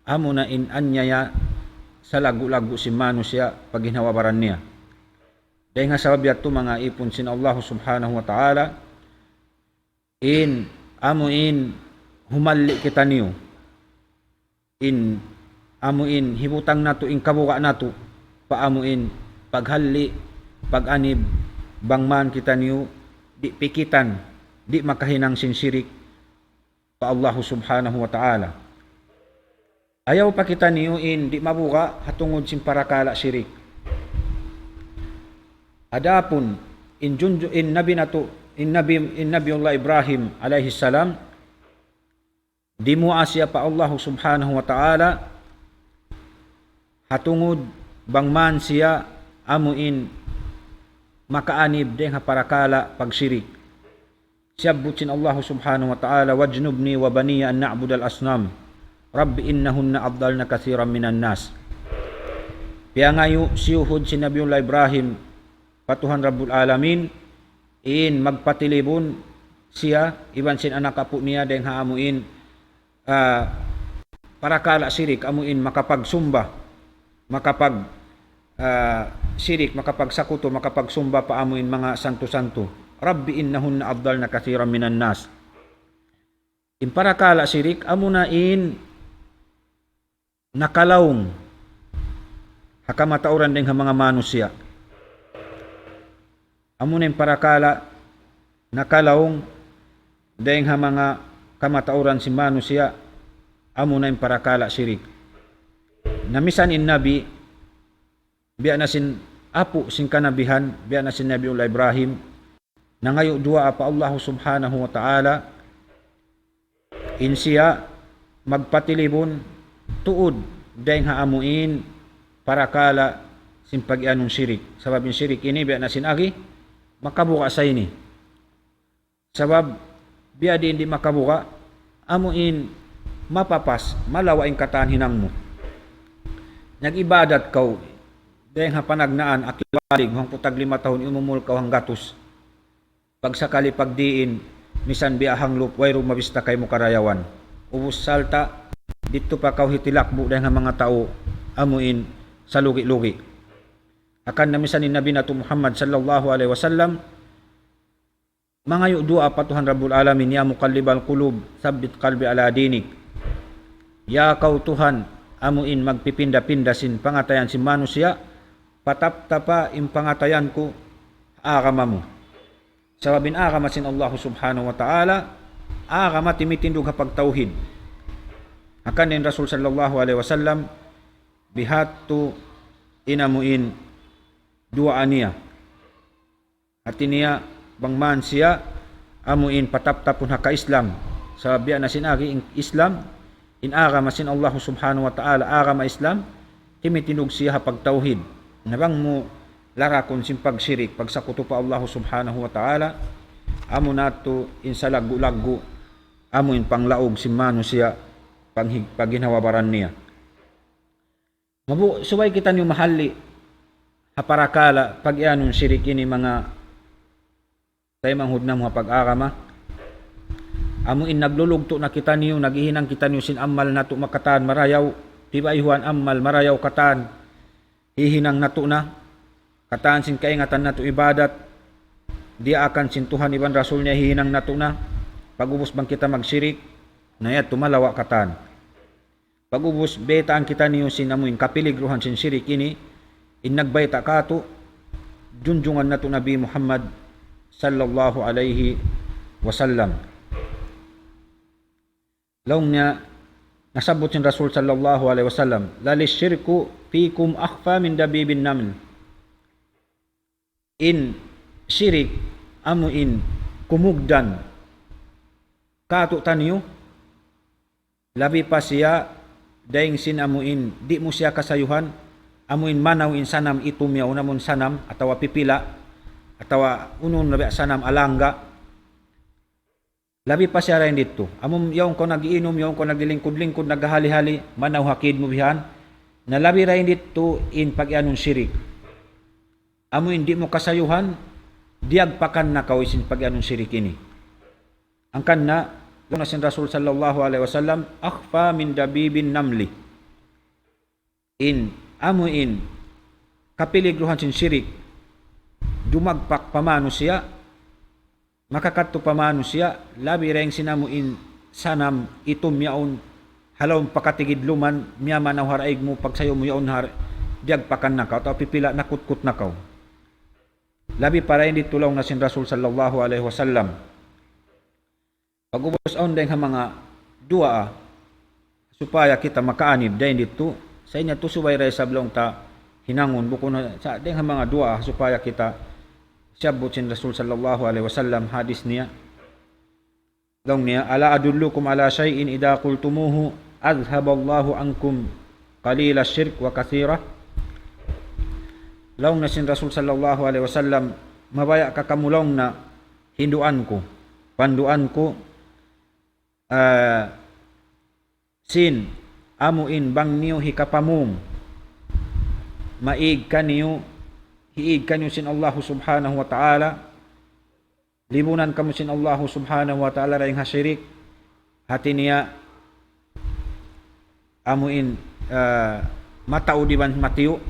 amu na in anyaya salaggu'-laggu' sin manusiya' pa ginhawa-baran niya. Dayng ha sabab yadtu manga ipun sin Allah Subhanahu wa Ta'ala, in amu in humalli' kitaniyu, in amu in hibutang natu' in kabuga' natu', pa amu in paghalli', pag-anib, bang man kitaniyu di' pikitan, di' makahinang sin sirik pa Allahu Subhanahu wa Ta'ala. Ayaw pa kitaniyu in di' mabuga' ha tungud sin parakala' sirik. Adapun in junju-, in Nabi natu', in Nabi, in Nabiullah Ibrahim alayhi salam, dimuwaa siya pa Allahu Subhanahu wa Ta'ala, ha tungud bang man siya amu in makaanib dayng ha parakala' pagsirik. Siyabbut sin Allahu Subhanahu wa Ta'ala, واجنبني وبني أن نعبد الأصنام رب إنهن أضللن كثيرا من الناس. Piyangayu' siyuhud sin Nabiullah Ibrahim pa Tuhan Rabbul Alamin, in magpatilibun siya, iban sin anak apu' niya dayng ha amu in, ah, parakala' sirik, amu in makapagsumba, makapag-, ah, sirik, makapagsakutu, makapagsumba pa amu in manga santu-santu. رب إنهن أضللن كثيرا من الناس. In parakala' sirik, amu na in nakalaung ha kamatauran dayng ha manga manusiya'. Amu na in parakala' nakalaung dayng ha manga kamatauran sin manusiya', amu na in parakala' sirik. Na misan in Nabi, biya' na sin apu' sin kanabihan, biya' na sin Nabiullah Ibrahim, nangayu' duwaa pa Allahu Subhanahu wa Ta'ala, in siya magpatilibun tuud dayng ha amuin parakala' sin pag-iyanun shirik. Sabab in shirik ini biya' na sin agi, makabuga' sa ini. Sabab biya' diin di' makabuga', amuin mapapas, malawa' in katan hinang mu. Nag-ibadat kaw, dayng ha panagnaan, akibalig, hangpu' tag lima tahun, umumul kaw hanggatus. Pagsakali pagdiin, misan biya' hanglup, wayruun mabista kaymu karayawan. Ubus sarta', didtu pa kaw hitilakbu' dayng ha manga tau, amuin salugi'-lugi'. Hangkan na misan in Nabi natu' Muhammad sallallahu alayhi wasallam, mangayu' duwaa pa Tuhan Rabbul Alamin, يا مقلب القلوب ثبت قلبي على دينك. Ya kaw Tuhan, amuin magpipinda-pinda sin pangatayan sin manusiya', pataptapa in pangatayan ku agama mu. Sabab in agama sin Allahu Subhanahu wa Ta'ala, agama timitindug ha pagtawhid. Hangkan in Rasul sallallahu alayhi wasallam, bihadtu in amuin duwaa niya. Hati niya, bang man siya amuin pataptapun ha ka-Islam. Sabab biya' na sin agi in Islam, in agama sin Allahu Subhanahu wa Ta'ala, agama Islam, timitindug siya ha pagtawhid. Na bang mu larakun sin pagshirik, pagsakutu pa Allahu Subhanahu wa Ta'ala, amu na tuud in salaggu'-laggu', amu in panglaug sin manusiya', panghig-, pagginhawa-baran niya. Mabu-, subay kitaniyu mahalli' ha parakala' pag-iyanun shirik ini, manga taymanghud namu' ha pag-agama. Amu in naglulugtu' na kitaniyu, naghihinang kitaniyu sin amal natu' makatan marayaw, tibayhuan amal marayaw katan hihinang natu' na, katan sin kaingatan natu' ibadat, diyaakan sin Tuhan iban Rasul niya hihinang natu' na, pag'ubus bang kita magshirik, na yadtu malawa' katan. Pag'ubus, baytaan kitaniyu sin amuin kapiligruhan sin shirik ini, in nagbayta' kātu', junjungan natu' Nabi Muhammad sallallahu alayhi wasallam. Laung niya, nasabbut sin Rasul sallallahu alayhi wasallam, للشرك فيكم أخفى من دبيب النمل. In shirik amuin kumugdan kātu'niyu, labi pa siya dayng sin amuin di' mu siya kasayuhan, amuin manaw in sanam itum yaun, amun sanam atawa pipila', atawa unu na biya' sanam alangga'. Labi pa siya dayn didtu. Amun yaun kaw nag-iinum, yaun kaw naglilingkud-lingkud, naghahali-hali, manaw ha kid mu bihan. Na labi dayn didtu in pag-iyanun shirik. Amuin di' mu kasayuhan, diyagpakan na kaw sin pag-iyanun shirik ini. Hangkan na, laung na sin Rasul sallallahu alayhi wasallam, أخفى من دبيب النمل. In amuin kapiligruhan sin shirik, dumagpak pa manusiya', makakadtu pa manusiya', labi dayng sin amuin sanam itum yaun, ha lawm pa katigidluman, miyamanaw ha daig mu, pagsayu mu yaun ha, diyagpakan na kaw, atawa pipila' nakutkut na kaw. Labi pa dayn didtu, laung na sin Rasul sallallahu alayhi wasallam. Pag'ubus awn dayng ha manga duwaa, supaya kita makaanib dayn didtu, sa' in yadtu subay da isab laung ta hinangun, bukun na sa' dayng ha manga duwaa, supaya kita siyabbut sin Rasul sallallahu alayhi wasallam hadis niya. Laung niya, ألا أدلكم على شيء إذا قلتموه أذهب الله عنكم قليل الشرك وكثيره؟ Laung na sin Rasul sallallahu alayhi wasallam, mabaya' ka kamu laung na hinduan ku, panduan ku, ah, sin amuin bang niyu hikapamung, maig kaniyu, hiig kaniyu sin Allahu Subhanahu wa Ta'ala, libunan kamu sin Allahu Subhanahu wa Ta'ala dayng ha shirik, hati niya amuin, ah, mataud iban matiyu'.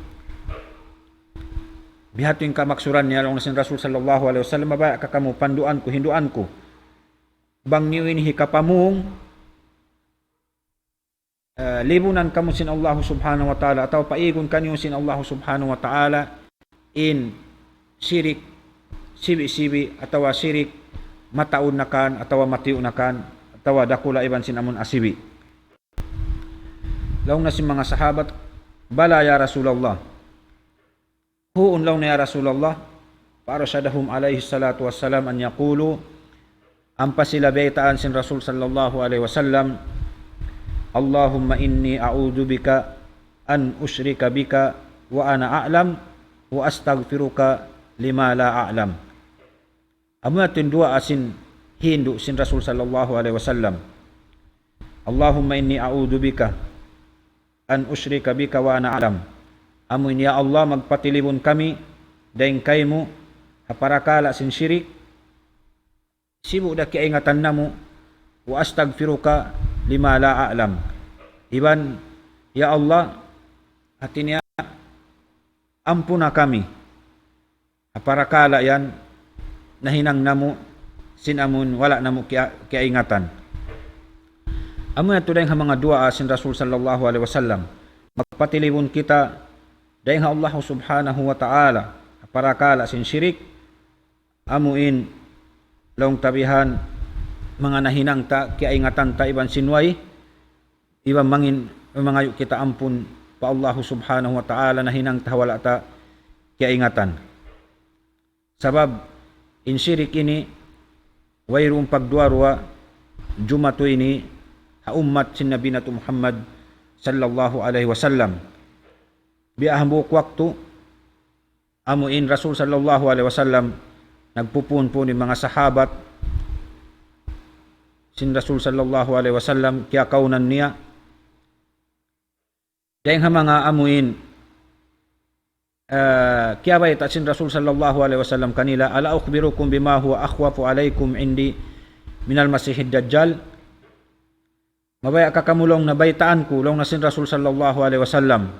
Bihadtu in kamaksuran niya, laung na sin Rasul sallallahu alayhi wasallam, mabaya' ka kamu panduan ku, hinduan ku. Bang niyu ini hikapamung, ah, libunan kamu sin Allahu Subhanahu wa Ta'ala, atawa paigun kaniyu sin Allahu Subhanahu wa Ta'ala, in shirik sibi'-sibi', atawa shirik mataud na kan, atawa matiyu' na kan, atawa dakula' iban sin amun asibi'. Laung na sin manga sahabat, بلى يا رسول الله. Huun laung na ya Rasulullah, فأرشدهم عليه الصلاة والسلام أن يقولوا, ampa sila baytaan sin Rasul sallallahu alayhi wasallam, اللهم إني أعوذ بك أن أشرك بك وأنا أعلم وأستغفرك لما لا أعلم. Amu yadtu in duwaa sin hindu' sin Rasul sallallahu alayhi wasallam. اللهم إني أعوذ بك أن أشرك بك وأنا أعلم. Amu in, ya Allah, magpatilibun kami dayn kaymu ha parakala' sin shirik, sibu' da kiyaingatan namu', وأستغفرك لما لا أعلم. Iban, ya Allah, hati niya, ampuna kami ha parakala' yan nahinang namu' sin amun wala' namu' kiya-, kiyaingatan. Amu yadtu dayn ha manga duwaa sin Rasul sallallahu alayhi wasallam. Magpatilibun kita dayn ha Allah subhanahu wa ta'ala ha parakala' sin shirik, amu in laung ta bihan manga nahinang ta, kiyaingatan ta iban sin way, iban mangin, mangayu' kita ampun pa Allah subhanahu wa ta'ala nahinang ta ha wala' ta kiyaingatan. Sabab in shirik ini wayruun pagduwa-ruwa jumatu ini ha ummat sin Nabi natu' Muhammad sallallahu alayhi wasallam. Biya' hambuuk waktu, amu in Rasul sallallahu alayhi wasallam nagpupuun-puun in manga sahabat sin Rasul sallallahu alayhi wasallam, kiyakaunan niya. Dayn ha manga amu in, eh, kiyabayta' sin Rasul sallallahu alayhi wasallam kanila, ألا أخبركم بما هو أخوف عليكم عندي من المسيح الدجال؟ Mabaya' ka kamu laung niya baytaan ku, laung na sin Rasul sallallahu alayhi wasallam,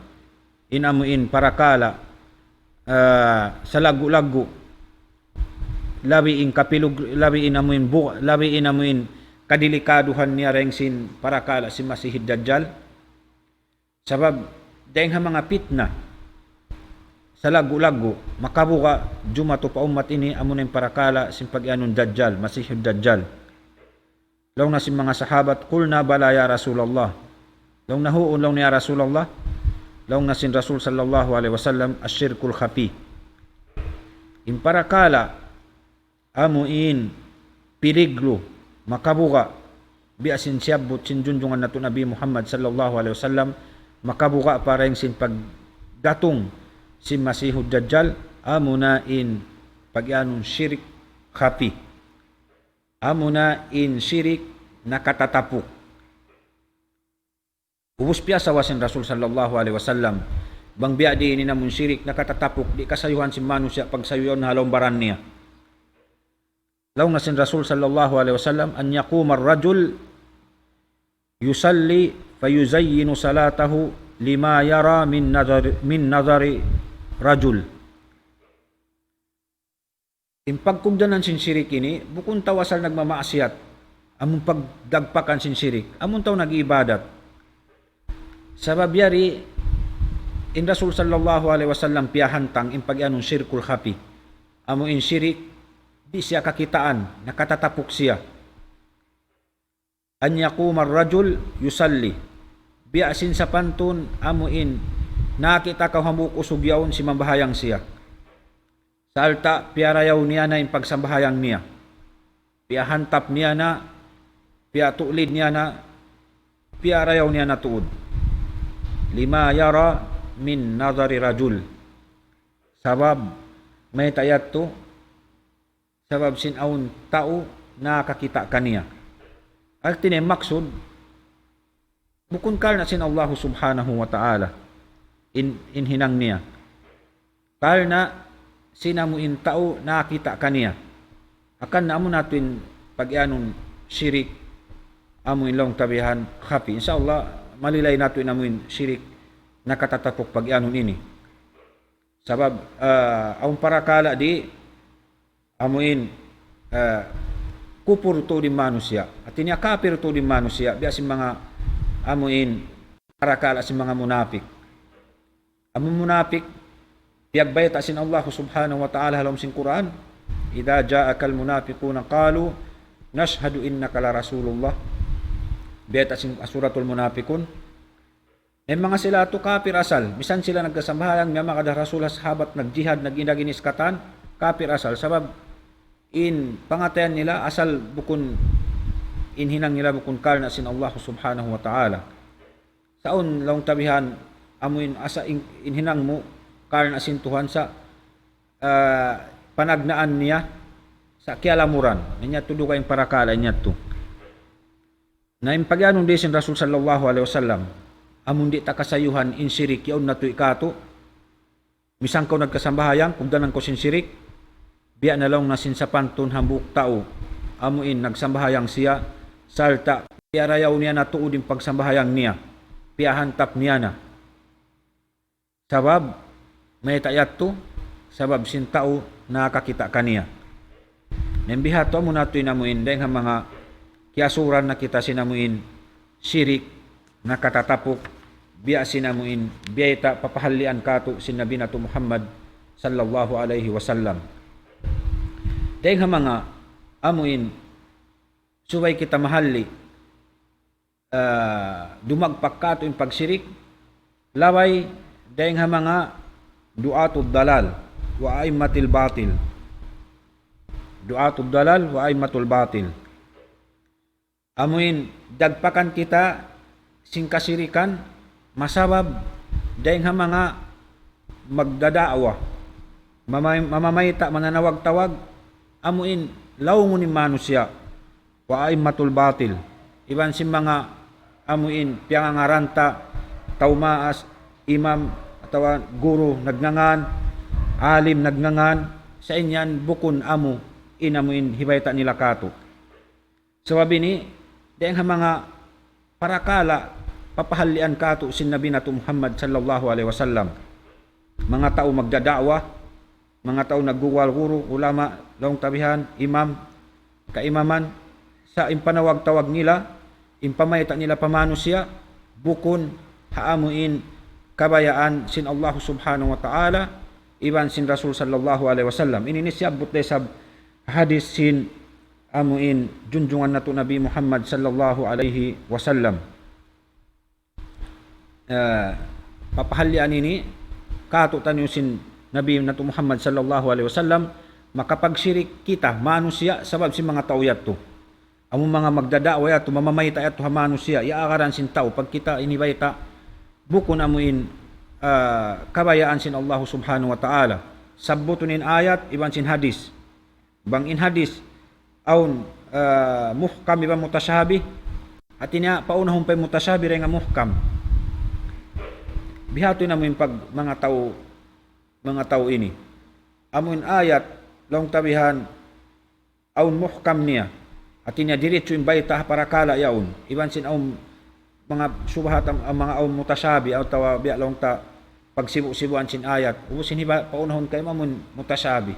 in amu in parakala', ah, salaggu'-laggu', labi in kapilug-, labi in amu in bu-, labi in amu in kadelikaduhan niya dayn sin parakala' sin Masihid Dajjal. Sabab dayn ha manga pitna salaggu'-laggu', makabuga' jumatu pa ummat ini, amu na in parakala' sin pag-iyanun Dajjal, Masihid Dajjal. Laung na sin manga sahabat, قلنا بلى يا رسول الله. Laung na, huun, laung niya, ya Rasulullah. Laung na sin Rasul sallallahu alayhi wasallam, الشرك الخفي. In parakala' amu in piligru, makabuga', biya' sin siyabbut sin junjungan natu' Nabi Muhammad sallallahu alayhi wasallam, makabuga' pa dayn sin pagdatung sin Masihud Dajjal, amu na in pag-iyanun shirik khafi. Amu na in shirik nakatatapuk. Ubus piyasawa sin Rasul sallallahu alayhi wasallam bang biya' diin in amun shirik nakatatapuk, di' kasayuhan sin manusiya' pagsayuun ha lawm baran niya. Laung na sin Rasul sallallahu alayhi wasallam, أن يقوم الرجل يصلي فيزين صلاته لما يرى من نظر، من نظر رجل. In pagkugdanan sin shirik ini, bukun tau asal nagmamaksiyat, amun pagdagpakan sin shirik, amun tau nag-ibadat. Sabab yari, in Rasul sallallahu alayhi wasallam piyahantang in pag-iyanun shirkul khafi. Amu in shirik, di' siya kakitaan, nakatatapuk siya. أن يقوم الرجل يصلي. Biya' sin sapantun amu in nakakita' kaw hambuuk usug yaun simambahayang siya. Sarta' piyarayaw niya na in pagsambahayang niya. Piyahantap niya na, piyatuklid niya na, piyarayaw niya na tuud. لما يرى من نظر رجل. Sabab, mayta' yadtu, sabab sin awn tau nakakita' kaniya. Hati niya maksud, bukun karna' sin Allah subhanahu wa ta'ala in, in hinang niya. Karna' sin amu in tau nakakita' kaniya. Hangkan na amu na yadtu in pag-iyanun shirik, amu in laung ta bihan khafi. Insya Allah, malilay natu' in amu in shirik nakatatapuk pag-iyanun ini. Sabab, ah, awn parakala' di' amu in, ah, kupur tuud in manusiya'. Hati niya kapir tuud in manusiya', biya' sin manga amu in parakala' sin manga munapik. Amu munapik, piyagbayta' sin Allah subhanahu wa ta'ala ha lawm sin Qur'an, إذا جاءك المنافقون قالوا نشهد إنك لرسول الله. Bayta' sin Suratul Munafiqun. In manga sila yadtu kapir asal, misan sila nagsambahayang, miyamagad ha Rasul, ha sahabat, nagjihad, nag-indaginis katan, Kapir asal, sabab in pangatayan nila asal bukun, in hinang nila bukun karna' sin Allah Subhanahu wa Ta'ala. Sa' awn laung ta bihan, amu in asa in, in hinang mu karna' sin Tuhan sa', ah, panagnaan niya sa' kiyalamuran. Niya tuud dugaing parakala' niya tu. Na in pagiyanun di sin Rasul sallallahu alayhi wasallam, amun di' ta kasayuhan in sirik yaun na tuud katu', misan kaw nagkasambahayang, kugdanan kaw sin sirik, biya' na laung na sin sapantun hambuuk tau, amu in nagsambahayang siya, sarta' piyarayaw niya na tuud in pagsambahayang niya, piyahantap niya na. Sabab, mayta' yadtu, sabab sin tau nakakita' kaniya. Na in biha' tu amu na tuud in amu in, dayng ha manga kiyasuran na kita sin amu in, sirik, nakatatapuk, biya' sin amu in, biyayta' papahallian katu' sin Nabi natu' Muhammad sallallahu alayhi wasallam. Dayng ha manga amu in, subay kita mahalli, ah, dumagpak katu' in pagsirik, labay dayng ha manga du'atud dalal wa a'immatil batil. Du'atud dalal wa a'immatul batil. Amu in dagpakan kita sin kasirikan, masabab dayng ha manga magdada'wa, mamay-, mamamayta', mananawag-tawag, amu in laungun in manusiya', wa a'immatul batil, iban sin manga amu in piyangangaran ta tau maas, imam, atawa guru nagngangan, alim nagngangan, sa' in yan bukun amu in amu in hibayta' nila katu'. Sabab ini, dayng ha manga parakala' papahallian katu' sin Nabi natu' Muhammad sallallahu alayhi wasallam. Manga tau magdada'wa, manga tau nagguwal guru, ulama, laung ta bihan, imam, kaimaman, sa' in panawag-tawag nila, in pamayta' nila pa manusiya', bukun ha amu in kabayaan sin Allah subhanahu wa ta'ala, iban sin Rasul sallallahu alayhi wasallam. Ini in siyabbut da isab hadis sin amu in junjungan natu' Nabi Muhammad sallallahu alayhi wasallam. Ah, papahallian ini, katu' taniyu sin Nabi natu' Muhammad sallallahu alayhi wasallam, makapagsirik kita, manusiya', sabab sin manga tau yadtu. Amu manga magdada'wa yadtu, mamamayta' yadtu ha manusiya', iyaagaran sin tau, pagkita' ini bayta', bukun amu in, ah, kabayaan sin Allah subhanahu wa ta'ala. Sabbutun in ayat, iban sin hadis. Bang in hadis, awn, ah, muhkam iban mutashabih, hati niya, paunahun pa in mutashabih dayn ha muhkam. Biha'tu in amu in pag manga tau, manga tau ini. Amu in ayat, laung ta bihan, awn muhkam niya. Hati niya diritsu in bayta' ha parakala' yaun. Iban sin awn manga subhat am-, manga awn mutashabih, atawa biya' laung ta pagsibu'-sibuan sin ayat. Ubus sin hiba-, paunahun kaymu amu in mutashabih.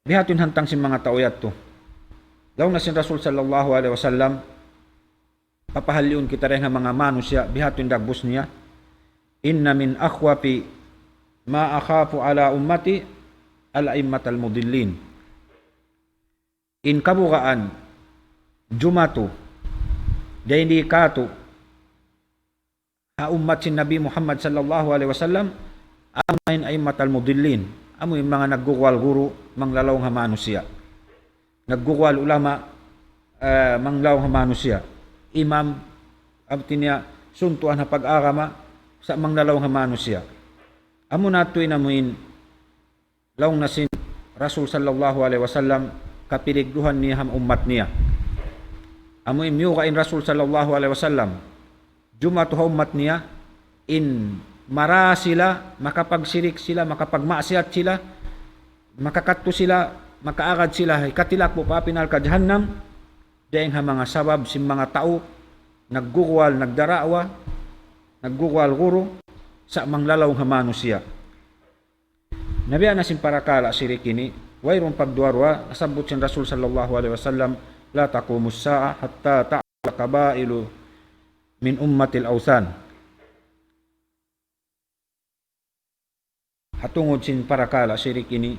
Biha'tu in hantang sin manga tau yadtu. Laung na sin Rasul sallallahu alayhi wasallam, papahalliun kita dayn ha manga manusiya', biha'tu in dagbus niya. إن من أخوف ما أخاف على أمتي الأئمة المضلين. In kabugaan jumatu dayn di katu' ha ummat sin Nabi Muhammad sallallahu alayhi wasallam, amu in a'immatal mudillin, amu in manga nagguguwal guru, manglalaung ha manusiya'. Nagguguwal ulama, eh, manglalaung ha manusiya'. Imam, hati niya, suntuan ha pag-agama, sa' manglalaung ha manusiya'. Amu na tuud in amu in laung na sin Rasul sallallahu alayhi wasallam, kapiligruhan niya ha ummat niya. Amu in miyuga' in Rasul sallallahu alayhi wasallam jumatu ha ummat niya, in mara sila, makapagsirik sila, makapagmaksiyat sila, makakadtu sila, makaagad sila, hikatilak bu pa api narka' jahannam, dayn ha manga sabab sin manga tau, nagguguwal, nagdada'wa, nagguguwal guru, sa' manglalaung ha manusiya'. Na biya' na sin parakala' sirik ini, wayruun pagduwa-ruwa, nasabbut sin Rasul sallallahu alayhi wasallam, لا تقوم الساعة حتى تعبد قبائل من أمتي الأوثان. Ha tungud sin parakala' sirik ini,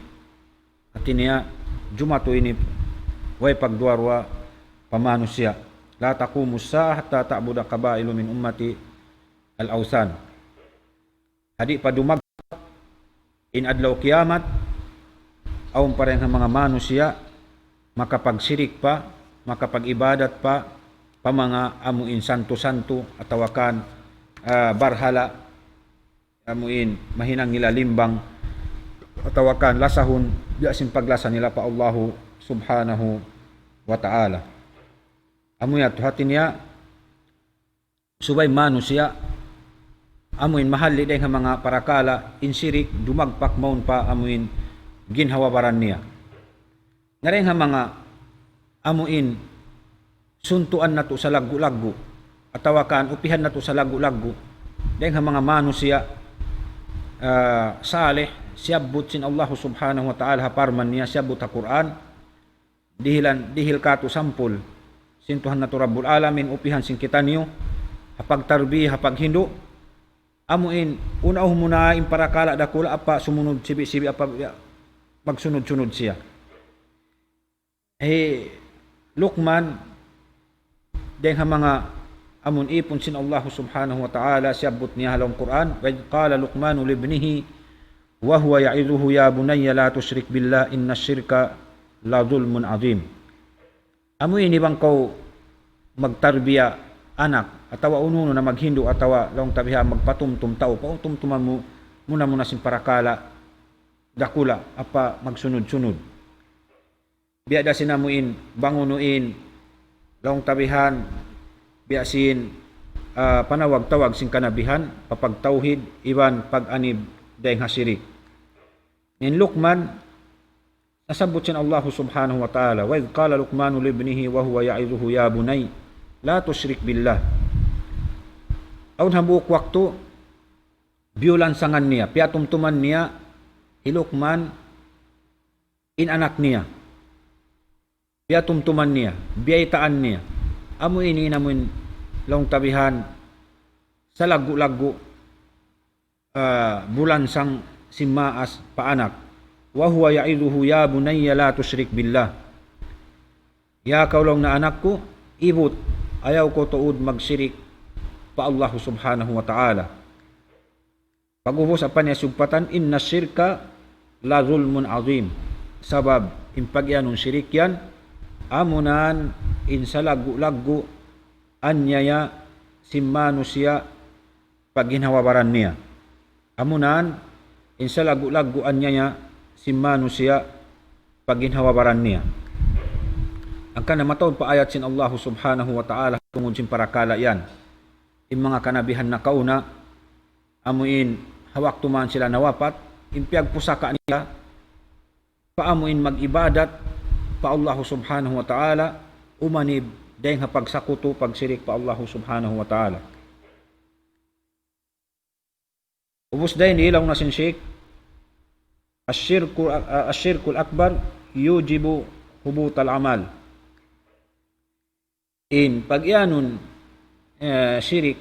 hati niya, jumatu ini, way pagduwa-ruwa pa manusiya'. لا تقوم الساعة حتى تعبد قبائل من أمتي الأوثان. Ha di' pa dumagpak in adlaw kiyamat, awn pa dayn ha manga manusiya' makapagsirik pa, makapag-ibadat pa, pa manga amu in santu-santu atawa kan, ah, barhala', amu in mahinang nila limbang, atawa kan lasahun, biya' sin paglasa nila pa Allahu Subhanahu wa Ta'ala. Amu yadtu hati niya, subay manusiya', amu in mahalli' dayn ha manga parakala' in sirik, dumagpak mawn pa amu in ginhawa-baran niya. Na dayn ha manga amu in suntuan natu' salaggu'-laggu', atawa kan upihan natu' salaggu'-laggu', dayn ha manga manusiya', ah, salih, siyabbut sin Allahu Subhanahu wa Ta'ala ha parman niya, siyabbut ha Qur'an, dihilan, dihil katu' sampul sin Tuhan natu' Rabbul Alamin, upihan sin kitaniyu, ha pagtarbiya, ha paghindu', amu in, una-una in parakala' dakula' apa sumunud sibi'-sibi' apa, ya, magsunud-sunud siya. Hi Luqman, dayn ha manga amun ipun sin Allahu Subhanahu wa Ta'ala, siyabbut niya ha lawm Qur'an, وإذ قال لقمان لابنه وهو يعظه يا بني لا تشرك بالله إن الشرك لظلم عظيم. Amu ini bang kaw magtarbiya anak, atawa unu-unu na maghindu', atawa laung ta biha' magpatumtum tau, patumtuman mu, muna-muna sin parakala' dakula', apa magsunud-sunud. Biya' da sin amu in, bang unu in, laung ta bihan, biya' sin, ah, panawag-tawag sin kanabihan, pa pagtawhid, iban pag-anib dayn ha sirik. In Luqman, nasabbut sin Allahu Subhanahu wa Ta'ala, وإذ قال لقمان لابنه وهو يعظه يا بني لا تشرك بالله. Awn hambuuk waktu, biyulansangan niya, piyatumtuman niya, hi Luqman, in anak niya. Piyatumtuman niya, biyaytaan niya. Amu ini in amu in laung ta bihan salaggu'-laggu', ah, bulansang sin maas pa anak. وهو يعظه يا بني لا تشرك بالله. Ya kaw laung na anak ku, ibut, ayaw kaw tuud magsirik pa Allahu Subhanahu wa Ta'ala. Pag'ubus apa niya sugpatan, إن الشرك لظلم عظيم. Sabab, in pagiyanun sirik yan, amunan in salaggu'-laggu' anyaya sin manusiya' pa ginhawa-baran niya. Amunan in salaggu'-laggu' anyaya sin manusiya' pa ginhawa-baran niya. Hangkan na mataud pa ayat sin Allahu Subhanahu wa Ta'ala tungud sin parakala' yan. In manga kanabihan nakauna, amu in ha waktu man sila nawapat, in piyagpusaka' nila, pa amu in mag-ibadat pa Allahu Subhanahu wa Ta'ala, umanib dayn ha pagsakutu, pagsirik pa Allahu Subhanahu wa Ta'ala. Ubus dayn di laung na sin Sheikh, الشرك، الشرك الأكبر يوجب حبوط العمل. In pagiyanun, eh, sirik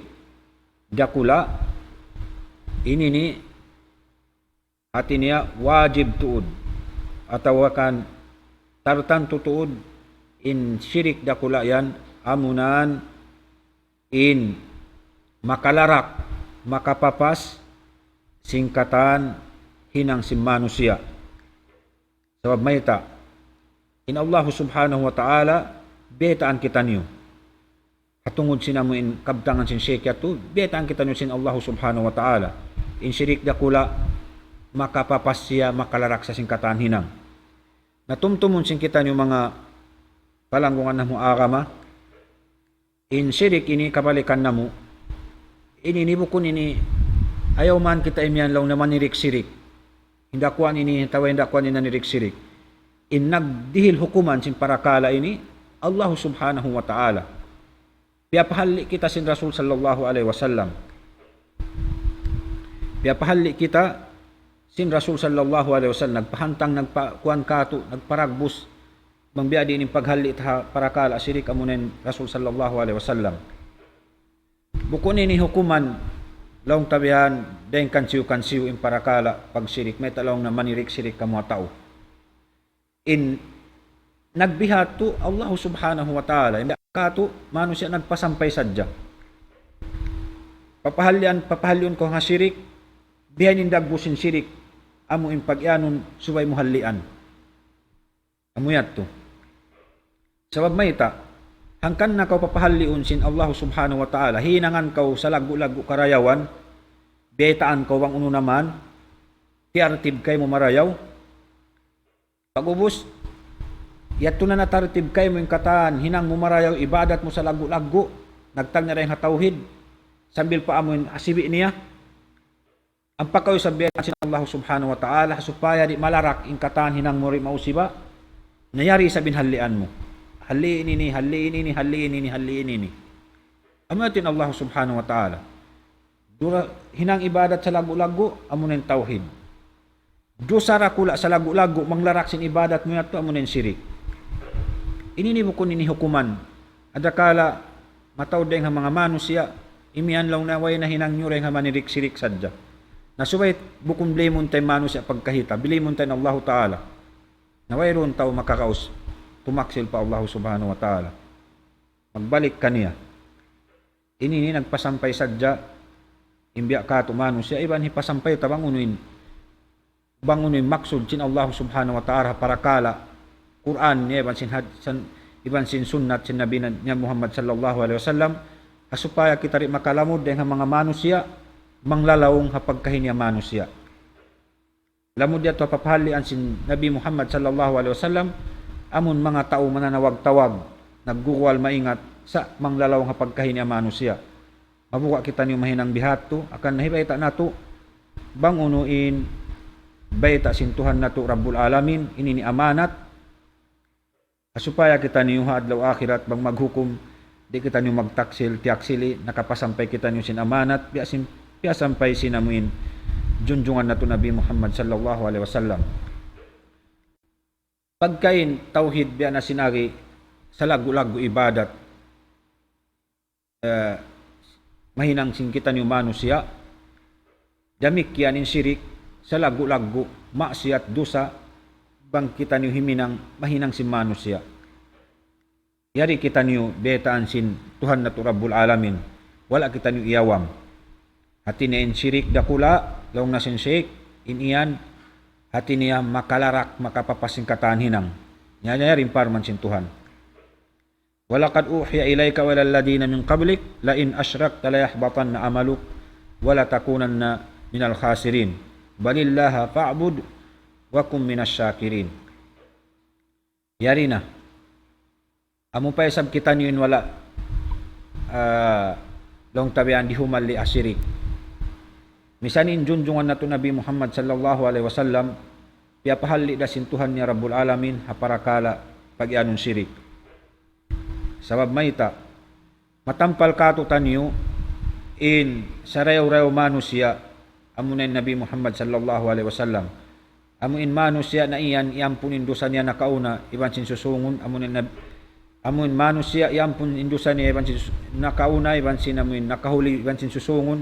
dakula', ini ini hati niya wajib tuud, atawa kan tartantu tuud in sirik dakula' yan, amunan in makalarak, makapapas sin katan hinang sin manusiya'. Sabab mayta', in Allahu Subhanahu wa Ta'ala, biyaytaan kitaniyu. Ha tungud sin amu in kabtangan sin Sheikh yadtu, biyaytaan kitaniyu sin Allahu Subhanahu wa Ta'ala. In sirik dakula', makapapas siya, makalarak sa sin katan hinang. Na tumtumun sin kitaniyu manga palanggungan namu' agama, in sirik ini kabalikan namu'. Ini, ini bukun ini, ayaw man kita imiyan laung na manirik-sirik. Hinda kuwan ini, atawa hinda kuwan ini nanirik-sirik. In nagdihil hukuman sin parakala' ini, Allahu Subhanahu wa Ta'ala. Piyapahalli' kita sin Rasul sallallahu alayhi wasallam. Piyapahalli' kita sin Rasul sallallahu alayhi wasallam. Nagpahantang, nagpakuwan katu', nagparagbus. Bang biya' diin in paghalli' ta ha parakala' sirik, amuna in Rasul sallallahu alayhi wasallam. Bukun ini hukuman laung ta bihan, dayn kansiyu-kansiyu in parakala' pagsirik, mayta' laung na manirik-sirik kamu ha tau. In nagbiha' tu Allah Subhanahu wa Ta'ala, in katu' manusiya' nagpasampay sadja. Papahallian, papahalliun kaw ha sirik, bihaini in dagbu sin sirik, amu in pagiyanun subay mu hallian. Amu yadtu. Sabab mayta', hangkan na kaw papahalliun sin Allah Subhanahu wa Ta'ala, hinangan kaw salaggu'-laggu' karayawan, biyaytaan kaw bang unu na man, tiyartib kaymu marayaw. Pag'ubus, yadtu na natartib kaymu in katan hinang mu marayaw, ibadat mu salaggu'-laggu', nagtagna' dayn ha tawhid, sambil pa amu in asibi' niya. Ampa kaw isab biyaytaan sin Allah Subhanahu wa Ta'ala, supaya di' malarak in katan hinang mu di' mausiba. Na yari isab in hallian mu. Halli' ini, halli' ini, halli' ini, halli' ini. Amu yadtu in Allah Subhanahu wa Ta'ala. Dura hinang ibadat salaggu'-laggu', amu na in tawhid. Dusa dakula' salaggu'-laggu', manglarak sin ibadat mu yadtu, amu na in sirik. Ini ini bukun ini hukuman. Adakala mataud dayn ha manga manusiya', imiyan laung niya way nahinang niyu dayn ha manirik-sirik sadja. Na subay bukun bilimun ta in manusiya' pagkahi ta, bilimun ta in Allahu Ta'ala. Na wayruun tau makakaus, tumaksil pa Allahu Subhanahu wa Ta'ala. Magbalik kaniya. Ini ini nagpasampay sadja, in biya' katu' manusiya', iban hipasampay ta bang unu in bang unu in maksud sin Allah Subhanahu wa Ta'ala ha parakala' Qur'an niya iban sin had-, san-, iban sin sunnat sin Nabi na-, niya Muhammad sallallahu alayhi wasallam, ha supaya kita di' makalamud dayn ha manga manusiya', manglalaung ha pagkahi niya manusiya'. Lamud yadtu ha papahallian sin Nabi Muhammad sallallahu alayhi wasallam, amun manga tau mananawag-tawag, nagguguwal maingat, sa' manglalaung ha pagkahi niya manusiya'. Mabuga' kitaniyu mahinang bihadtu, hangkan na hibayta' natu', bang unu in bayta' sin Tuhan natu' Rabbul Alamin, ini ini amanat, ha supaya kitaniyu ha adlaw akhirat, bang maghukum, di' kitaniyu magtaksil, tiyaksili, nakapasampay kitaniyu sin amanat, biya' sin, piyasampay sin amuin, junjungan natu' Nabi Muhammad sallallahu alayhi wasallam. Pagkahi in tawhid biya' na sin agi, salaggu'-laggu' ibadat, eh, mahinang sin kitaniyu manusiya'. Damikkiyan in sirik, salaggu'-laggu', maksiyat, dusa, bang kitaniyu himinang, mahinang sin manusiya'. Yari kitaniyu biyaytaan sin Tuhan natu' Rabbul Alamin. Wala' kitaniyu iyawam. Hati niya in sirik dakula', laung na sin Shaykh, in iyan, hati niya makalarak, makapapas sin katan hinang. Nya, nya, yari in parman sin Tuhan. وَلَقَدْ أُوحِيَ إِلَيْكَ وَإِلَى الَّذِينَ مِنْ قَبْلِكَ لَئِنْ أَشْرَكْتَ لَيَحْبَطَنَّ عَمَلُكَ وَلَتَكُونَنَّ مِنَ الْخَاسِرِينَ. بَلِ اللَّهَ فَاعْبُدْ وَكُنْ مِنَ الشَّاكِرِينَ. Yari na. Amu pa isab kitaniyu in wala', ah, laung ta biya' yan di' humalli' ha sirik. Misan in junjungan natu' Nabi Muhammad sallallahu alayhi wasallam, piyapahalli' da sin Tuhan niya Rabbul Alamin, ha parakala' pag-iyanun sirik. Sabab mayta', matampal katu'taniyu in sarayaw-rayaw manusiya', amuna in Nabi Muhammad sallallahu alayhi wasallam. Amu in manusiya' na iyan, iyampun in dusa niya nakauna, iban sin susungun, amuna in nab-, amu in manusiya', iyampun in dusa niya, iban sin sus-, nakauna, iban sin amu in nakahuli, iban sin susungun,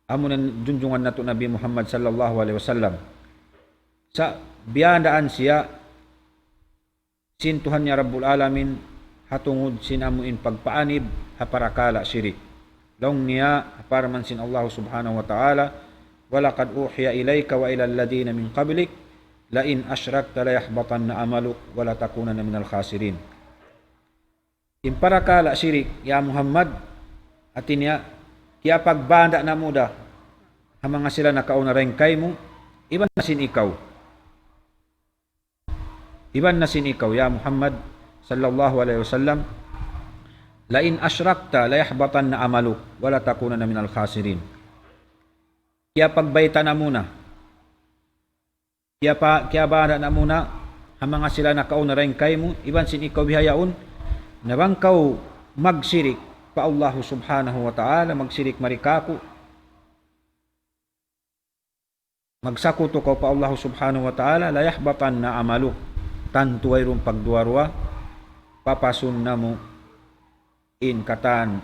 amuna in junjungan natu' Nabi Muhammad sallallahu alayhi wasallam. Sa' biyandaan siya, sin Tuhan niya Rabbul Alamin, ha tungud sin amu in pagpaanib, ha parakala' sirik. Laung niya, ha parman sin Allah Subhanahu wa Ta'ala, وَلَقَدْ أُوحِيَ إِلَيْكَ وَإِلَى الَّذِينَ مِنْ قَبْلِكَ لَئِنْ أَشْرَكْتَ لَيَحْبَطَنَّ عَمَلُكَ وَلَتَكُونَنَّ مِنَ الْخَاسِرِينَ. In parakala' sirik, ya Muhammad, hati niya, kiyapagbanda' namu' da, ha manga sila nakauna dayn kaymu, iban na sin ikaw. Iban na sin ikaw, ya Muhammad sallallahu alayhi wasallam, لَئِنْ أَشْرَكْتَ لَيَحْبَطَنَّ عَمَلُكَ وَلَتَكُونَنَّ مِنَ الْخَاسِرِينَ. Kiyapagbayta' namu' na. Kiyapa-, kiyabanda' namu' na, ha manga sila nakauna dayn kaymu, iban sin ikaw bihaun, na bang kaw magsirik pa Allahu Subhanahu wa Ta'ala, magsirik mari kāku', magsakutu kaw pa Allah Subhanahu wa Ta'ala, لَيَحْبَطَنَّ عَمَلُكَ. Tantu wayruun pagduwa-ruwa, papasun namu' in katan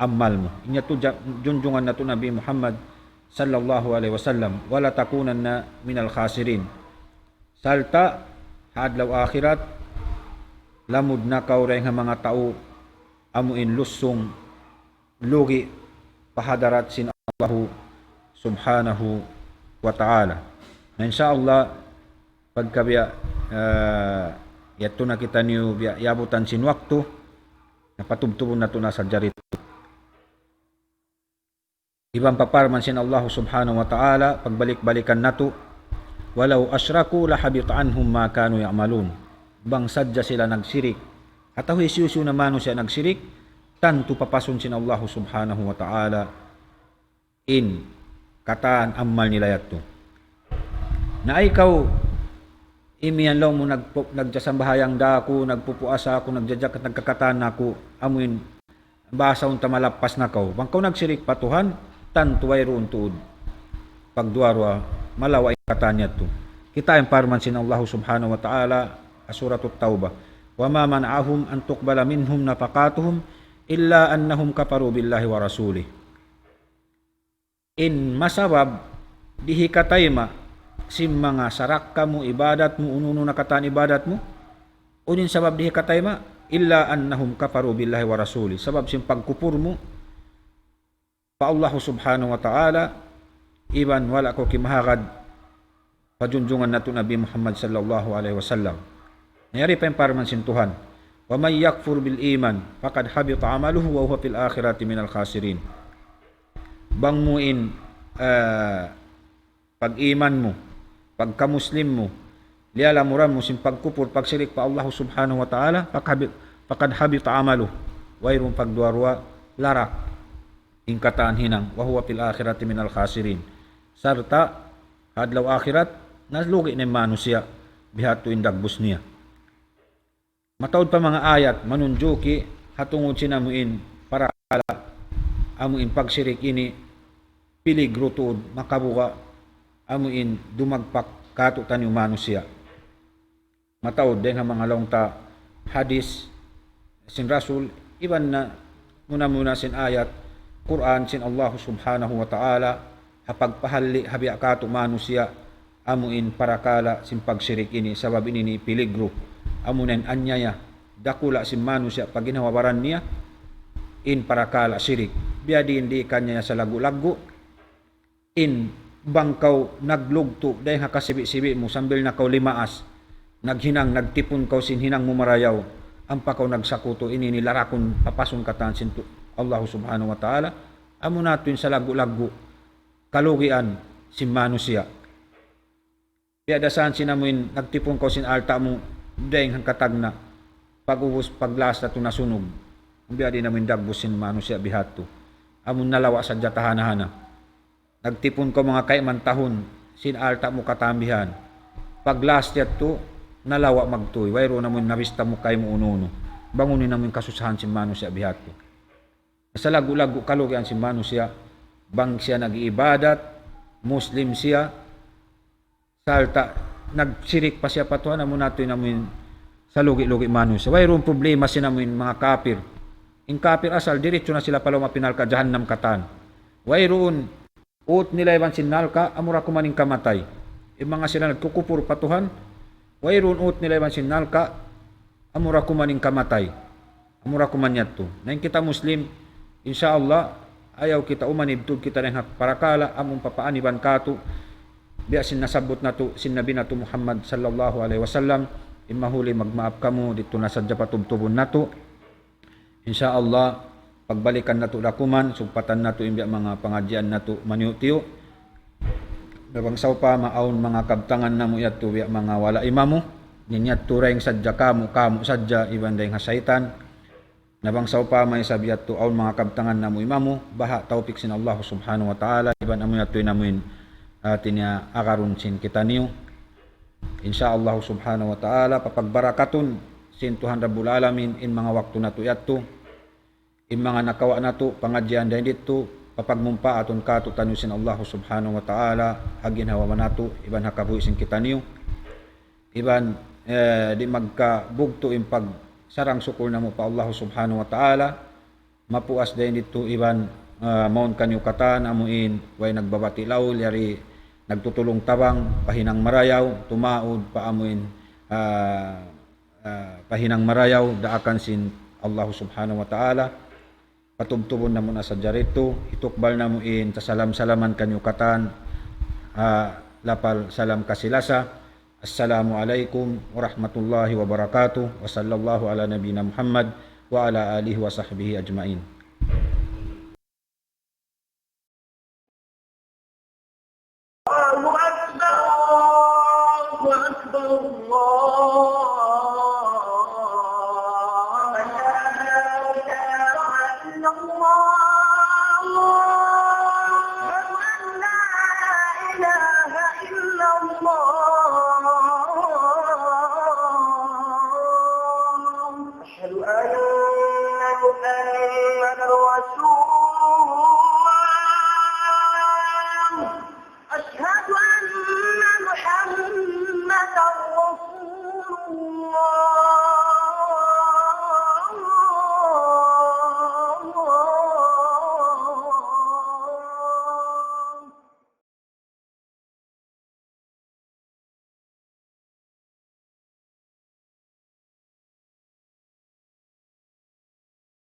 amal mu. In yadtu ja-, junjungan natu' Nabi Muhammad sallallahu alayhi wasallam, وَلَتَكُونَنَّ مِنَ الْخَاسِرِينَ. Sarta' ha adlaw akhirat, lamud na kaw dayn ha manga tau amu in lusung lugi' pa hadarat sin Allahu Subhanahu wa Ta'ala. Na, insya Allah, pagka biya', ah, Yadtu na kitaniyu biya' iyabutan sin waktu, na patubtubun natu' na sadja yadtu. Iban pa parman sin Allahu Subhanahu wa Ta'ala, pagbalik-balikan natu', ولو أشركوا لحبط عنهم ما كانوا يعملون. Bang sadja sila nagsirik, atawa hisiyu-siyu na manusiya' nagsirik, tantu papasun sin Allahu Subhanahu wa Ta'ala in katan amal nila yadtu. Na ikaw, imiyan laung mu nagpu-, nagsasambahayang da aku, nagpupuasa aku, nagjajakat, nagkakatan aku, amuin bahasa unta malappas na kaw. Bang kaw nagsirik pa Tuhan, tantu wayruun tuud pagduwa-ruwa, malawa' in katan yadtu. Kitaa in parman sin Allahu Subhanahu wa Ta'ala, ha Suratut Tawbah, وما منعهم أن تقبل منهم نفقاتهم إلا أنهم كفروا بالله ورسوله. In masabab di' hikatayma' sin manga sarakka mu, ibadat mu, unu-unu na katan ibadat mu, unu in sabab di' hikatayma', إلا أنهم كفروا بالله ورسوله, sabab sin pagkupur mu pa Allahu Subhanahu wa Ta'ala, iban wala' kaw kimahagad pa junjungan natu' Nabi Muhammad sallallahu alayhi wasallam. Na yari pa in parman sin Tuhan, ومن يكفر بالإيمان فقد حبط عمله وهو في الآخرة من الخاسرين. Bang mu in, ah, pag-iman mu, pagka-Muslim mu, liyalamuran mu sin pagkupur, pagsirik pa Allah Subhanahu wa Ta'ala, فقد حبط عمله. Wayruun pagduwa-ruwa, larak in katan hinang, وهو في الآخرة من الخاسرين. Sarta' ha adlaw akhirat, nalugi' na in manusiya', bihadtu in dagbus niya. Mataud pa manga ayat manunjuki ha tungud sin amuin parakala', amuin pagsirik ini, piligru tuud, makabuga', amuin dumagpak kātu'niyu manusiya'. Mataud dayn ha manga laung ta hadis sin Rasul, iban na muna-muna sin ayat Qur'an sin Allah Subhanahu wa Ta'ala, ha pagpahalli' ha biya' kātu' manusiya', amuin parakala' sin pagsirik ini, sabab ini in piligru, amuna in anyaya dakula' sin manusiya' pa ginhawa-baran niya, in parakala' sirik. Biya' diin di' kaniya salaggu'-laggu', in bang kaw naglugtu' dayn ha kasibi'-sibi' mu sambil na kaw limaas, naghinang, nagtipun kaw sin hinang mu marayaw, ampa kaw nagsakutu, ini in larakun, papasun katan sin tu-, Allah Subhanahu wa Ta'ala, amuna tuud in salaggu'-laggu' kalugian sin manusiya'. Biya' da isab sin amuin nagtipun kaw sin alta' mu dayn hangka tagna', pag'ubus paglaas yadtu nasunug. Biya' diin amuin dagbus sin manusiya' bihadtu. Amun nalawa' sadja tahana-hana. Nagtipun kaw manga kayman tahun sin alta' mu katambihan. Paglaas yadtu, nalawa' magtuy. Wayruun amuin nabista mu kaymu unu-unu. Bang unu in amuin kasusahan sin manusiya' bihadtu. Salaggu'-laggu' kalugian sin manusiya', bang siya nag-iibadat, Muslim siya, sarta' nagsirik pa siya pa Tuhan, amuna tuud in amuin salugi'-lugi' manusiya'. Wayruun problema sin amuin manga kapir. In kapir asal diritsu na sila pa lawm api narka' jahannam katan. Wayruun ut nila iban sin narka', amura kuman in kamatay. In manga sila nagkukupur pa Tuhan, wayruun ut nila iban sin narka', amura kuman in kamatay. Amura kuman yadtu. Na in kita Muslim, insya Allah, ayaw kita umanib tuud kita dayn ha parakala', amun papaaniban kātu', biya' sin nasabbut natu', sin Nabi natu' Muhammad sallallahu alayhi wasallam, in mahuli magmaap kamu, didtu na sadja patubtubun natu'. Insya Allah, pagbalikan natu' da kuman, sugpatan natu' in biya' manga pangadjian natu' maniyu'-tiyu'. Na bang sawpama awn manga kabtangan namu' yadtu biya' manga wala' imamu, in yadtu dayn sadja kamu, kamu sadja iban dayn ha saytan. Na bang sawpama isab yadtu awn manga kabtangan namu' imamu, baha' tawpik sin Allah Subhanahu wa Ta'ala, iban amu yadtu in amuin, ah, hati niya agarun sin kitaniyu. Insya Allah Subhanahu wa Ta'ala, papagbarakatun sin Tuhan Rabbul Alamin in manga waktu natu' yadtu, in manga nakawa' natu' pangadjian dayn didtu, papagmumpaatun kātu'niyu sin Allah Subhanahu wa Ta'ala, ha ginhawa-baran natu', iban ha kabuhi' sin kitaniyu. Iban, eh, di' magkabugtu' in pagsarang-sukul namu' pa Allah Subhanahu wa Ta'ala, mapuas dayn didtu iban, ah, mawn kaniyu katan amuin way nagbabati' laul, yari nagtutulung-tabang, pa hinang marayaw, tumaud pa amuin, ah, ah, pa hinang marayaw, daakan sin Allah Subhanahu wa Ta'ala. Patubtubun namu' na sadja yadtu, hitukbal namu' in salam-salaman kaniyu katan, ah, lapal salam kasi-lasa. السلام عليكم ورحمة الله وبركاته، وصلى الله على نبينا محمد وعلى آله وصحبه أجمعين. الله أكبر، الله أكبر، الله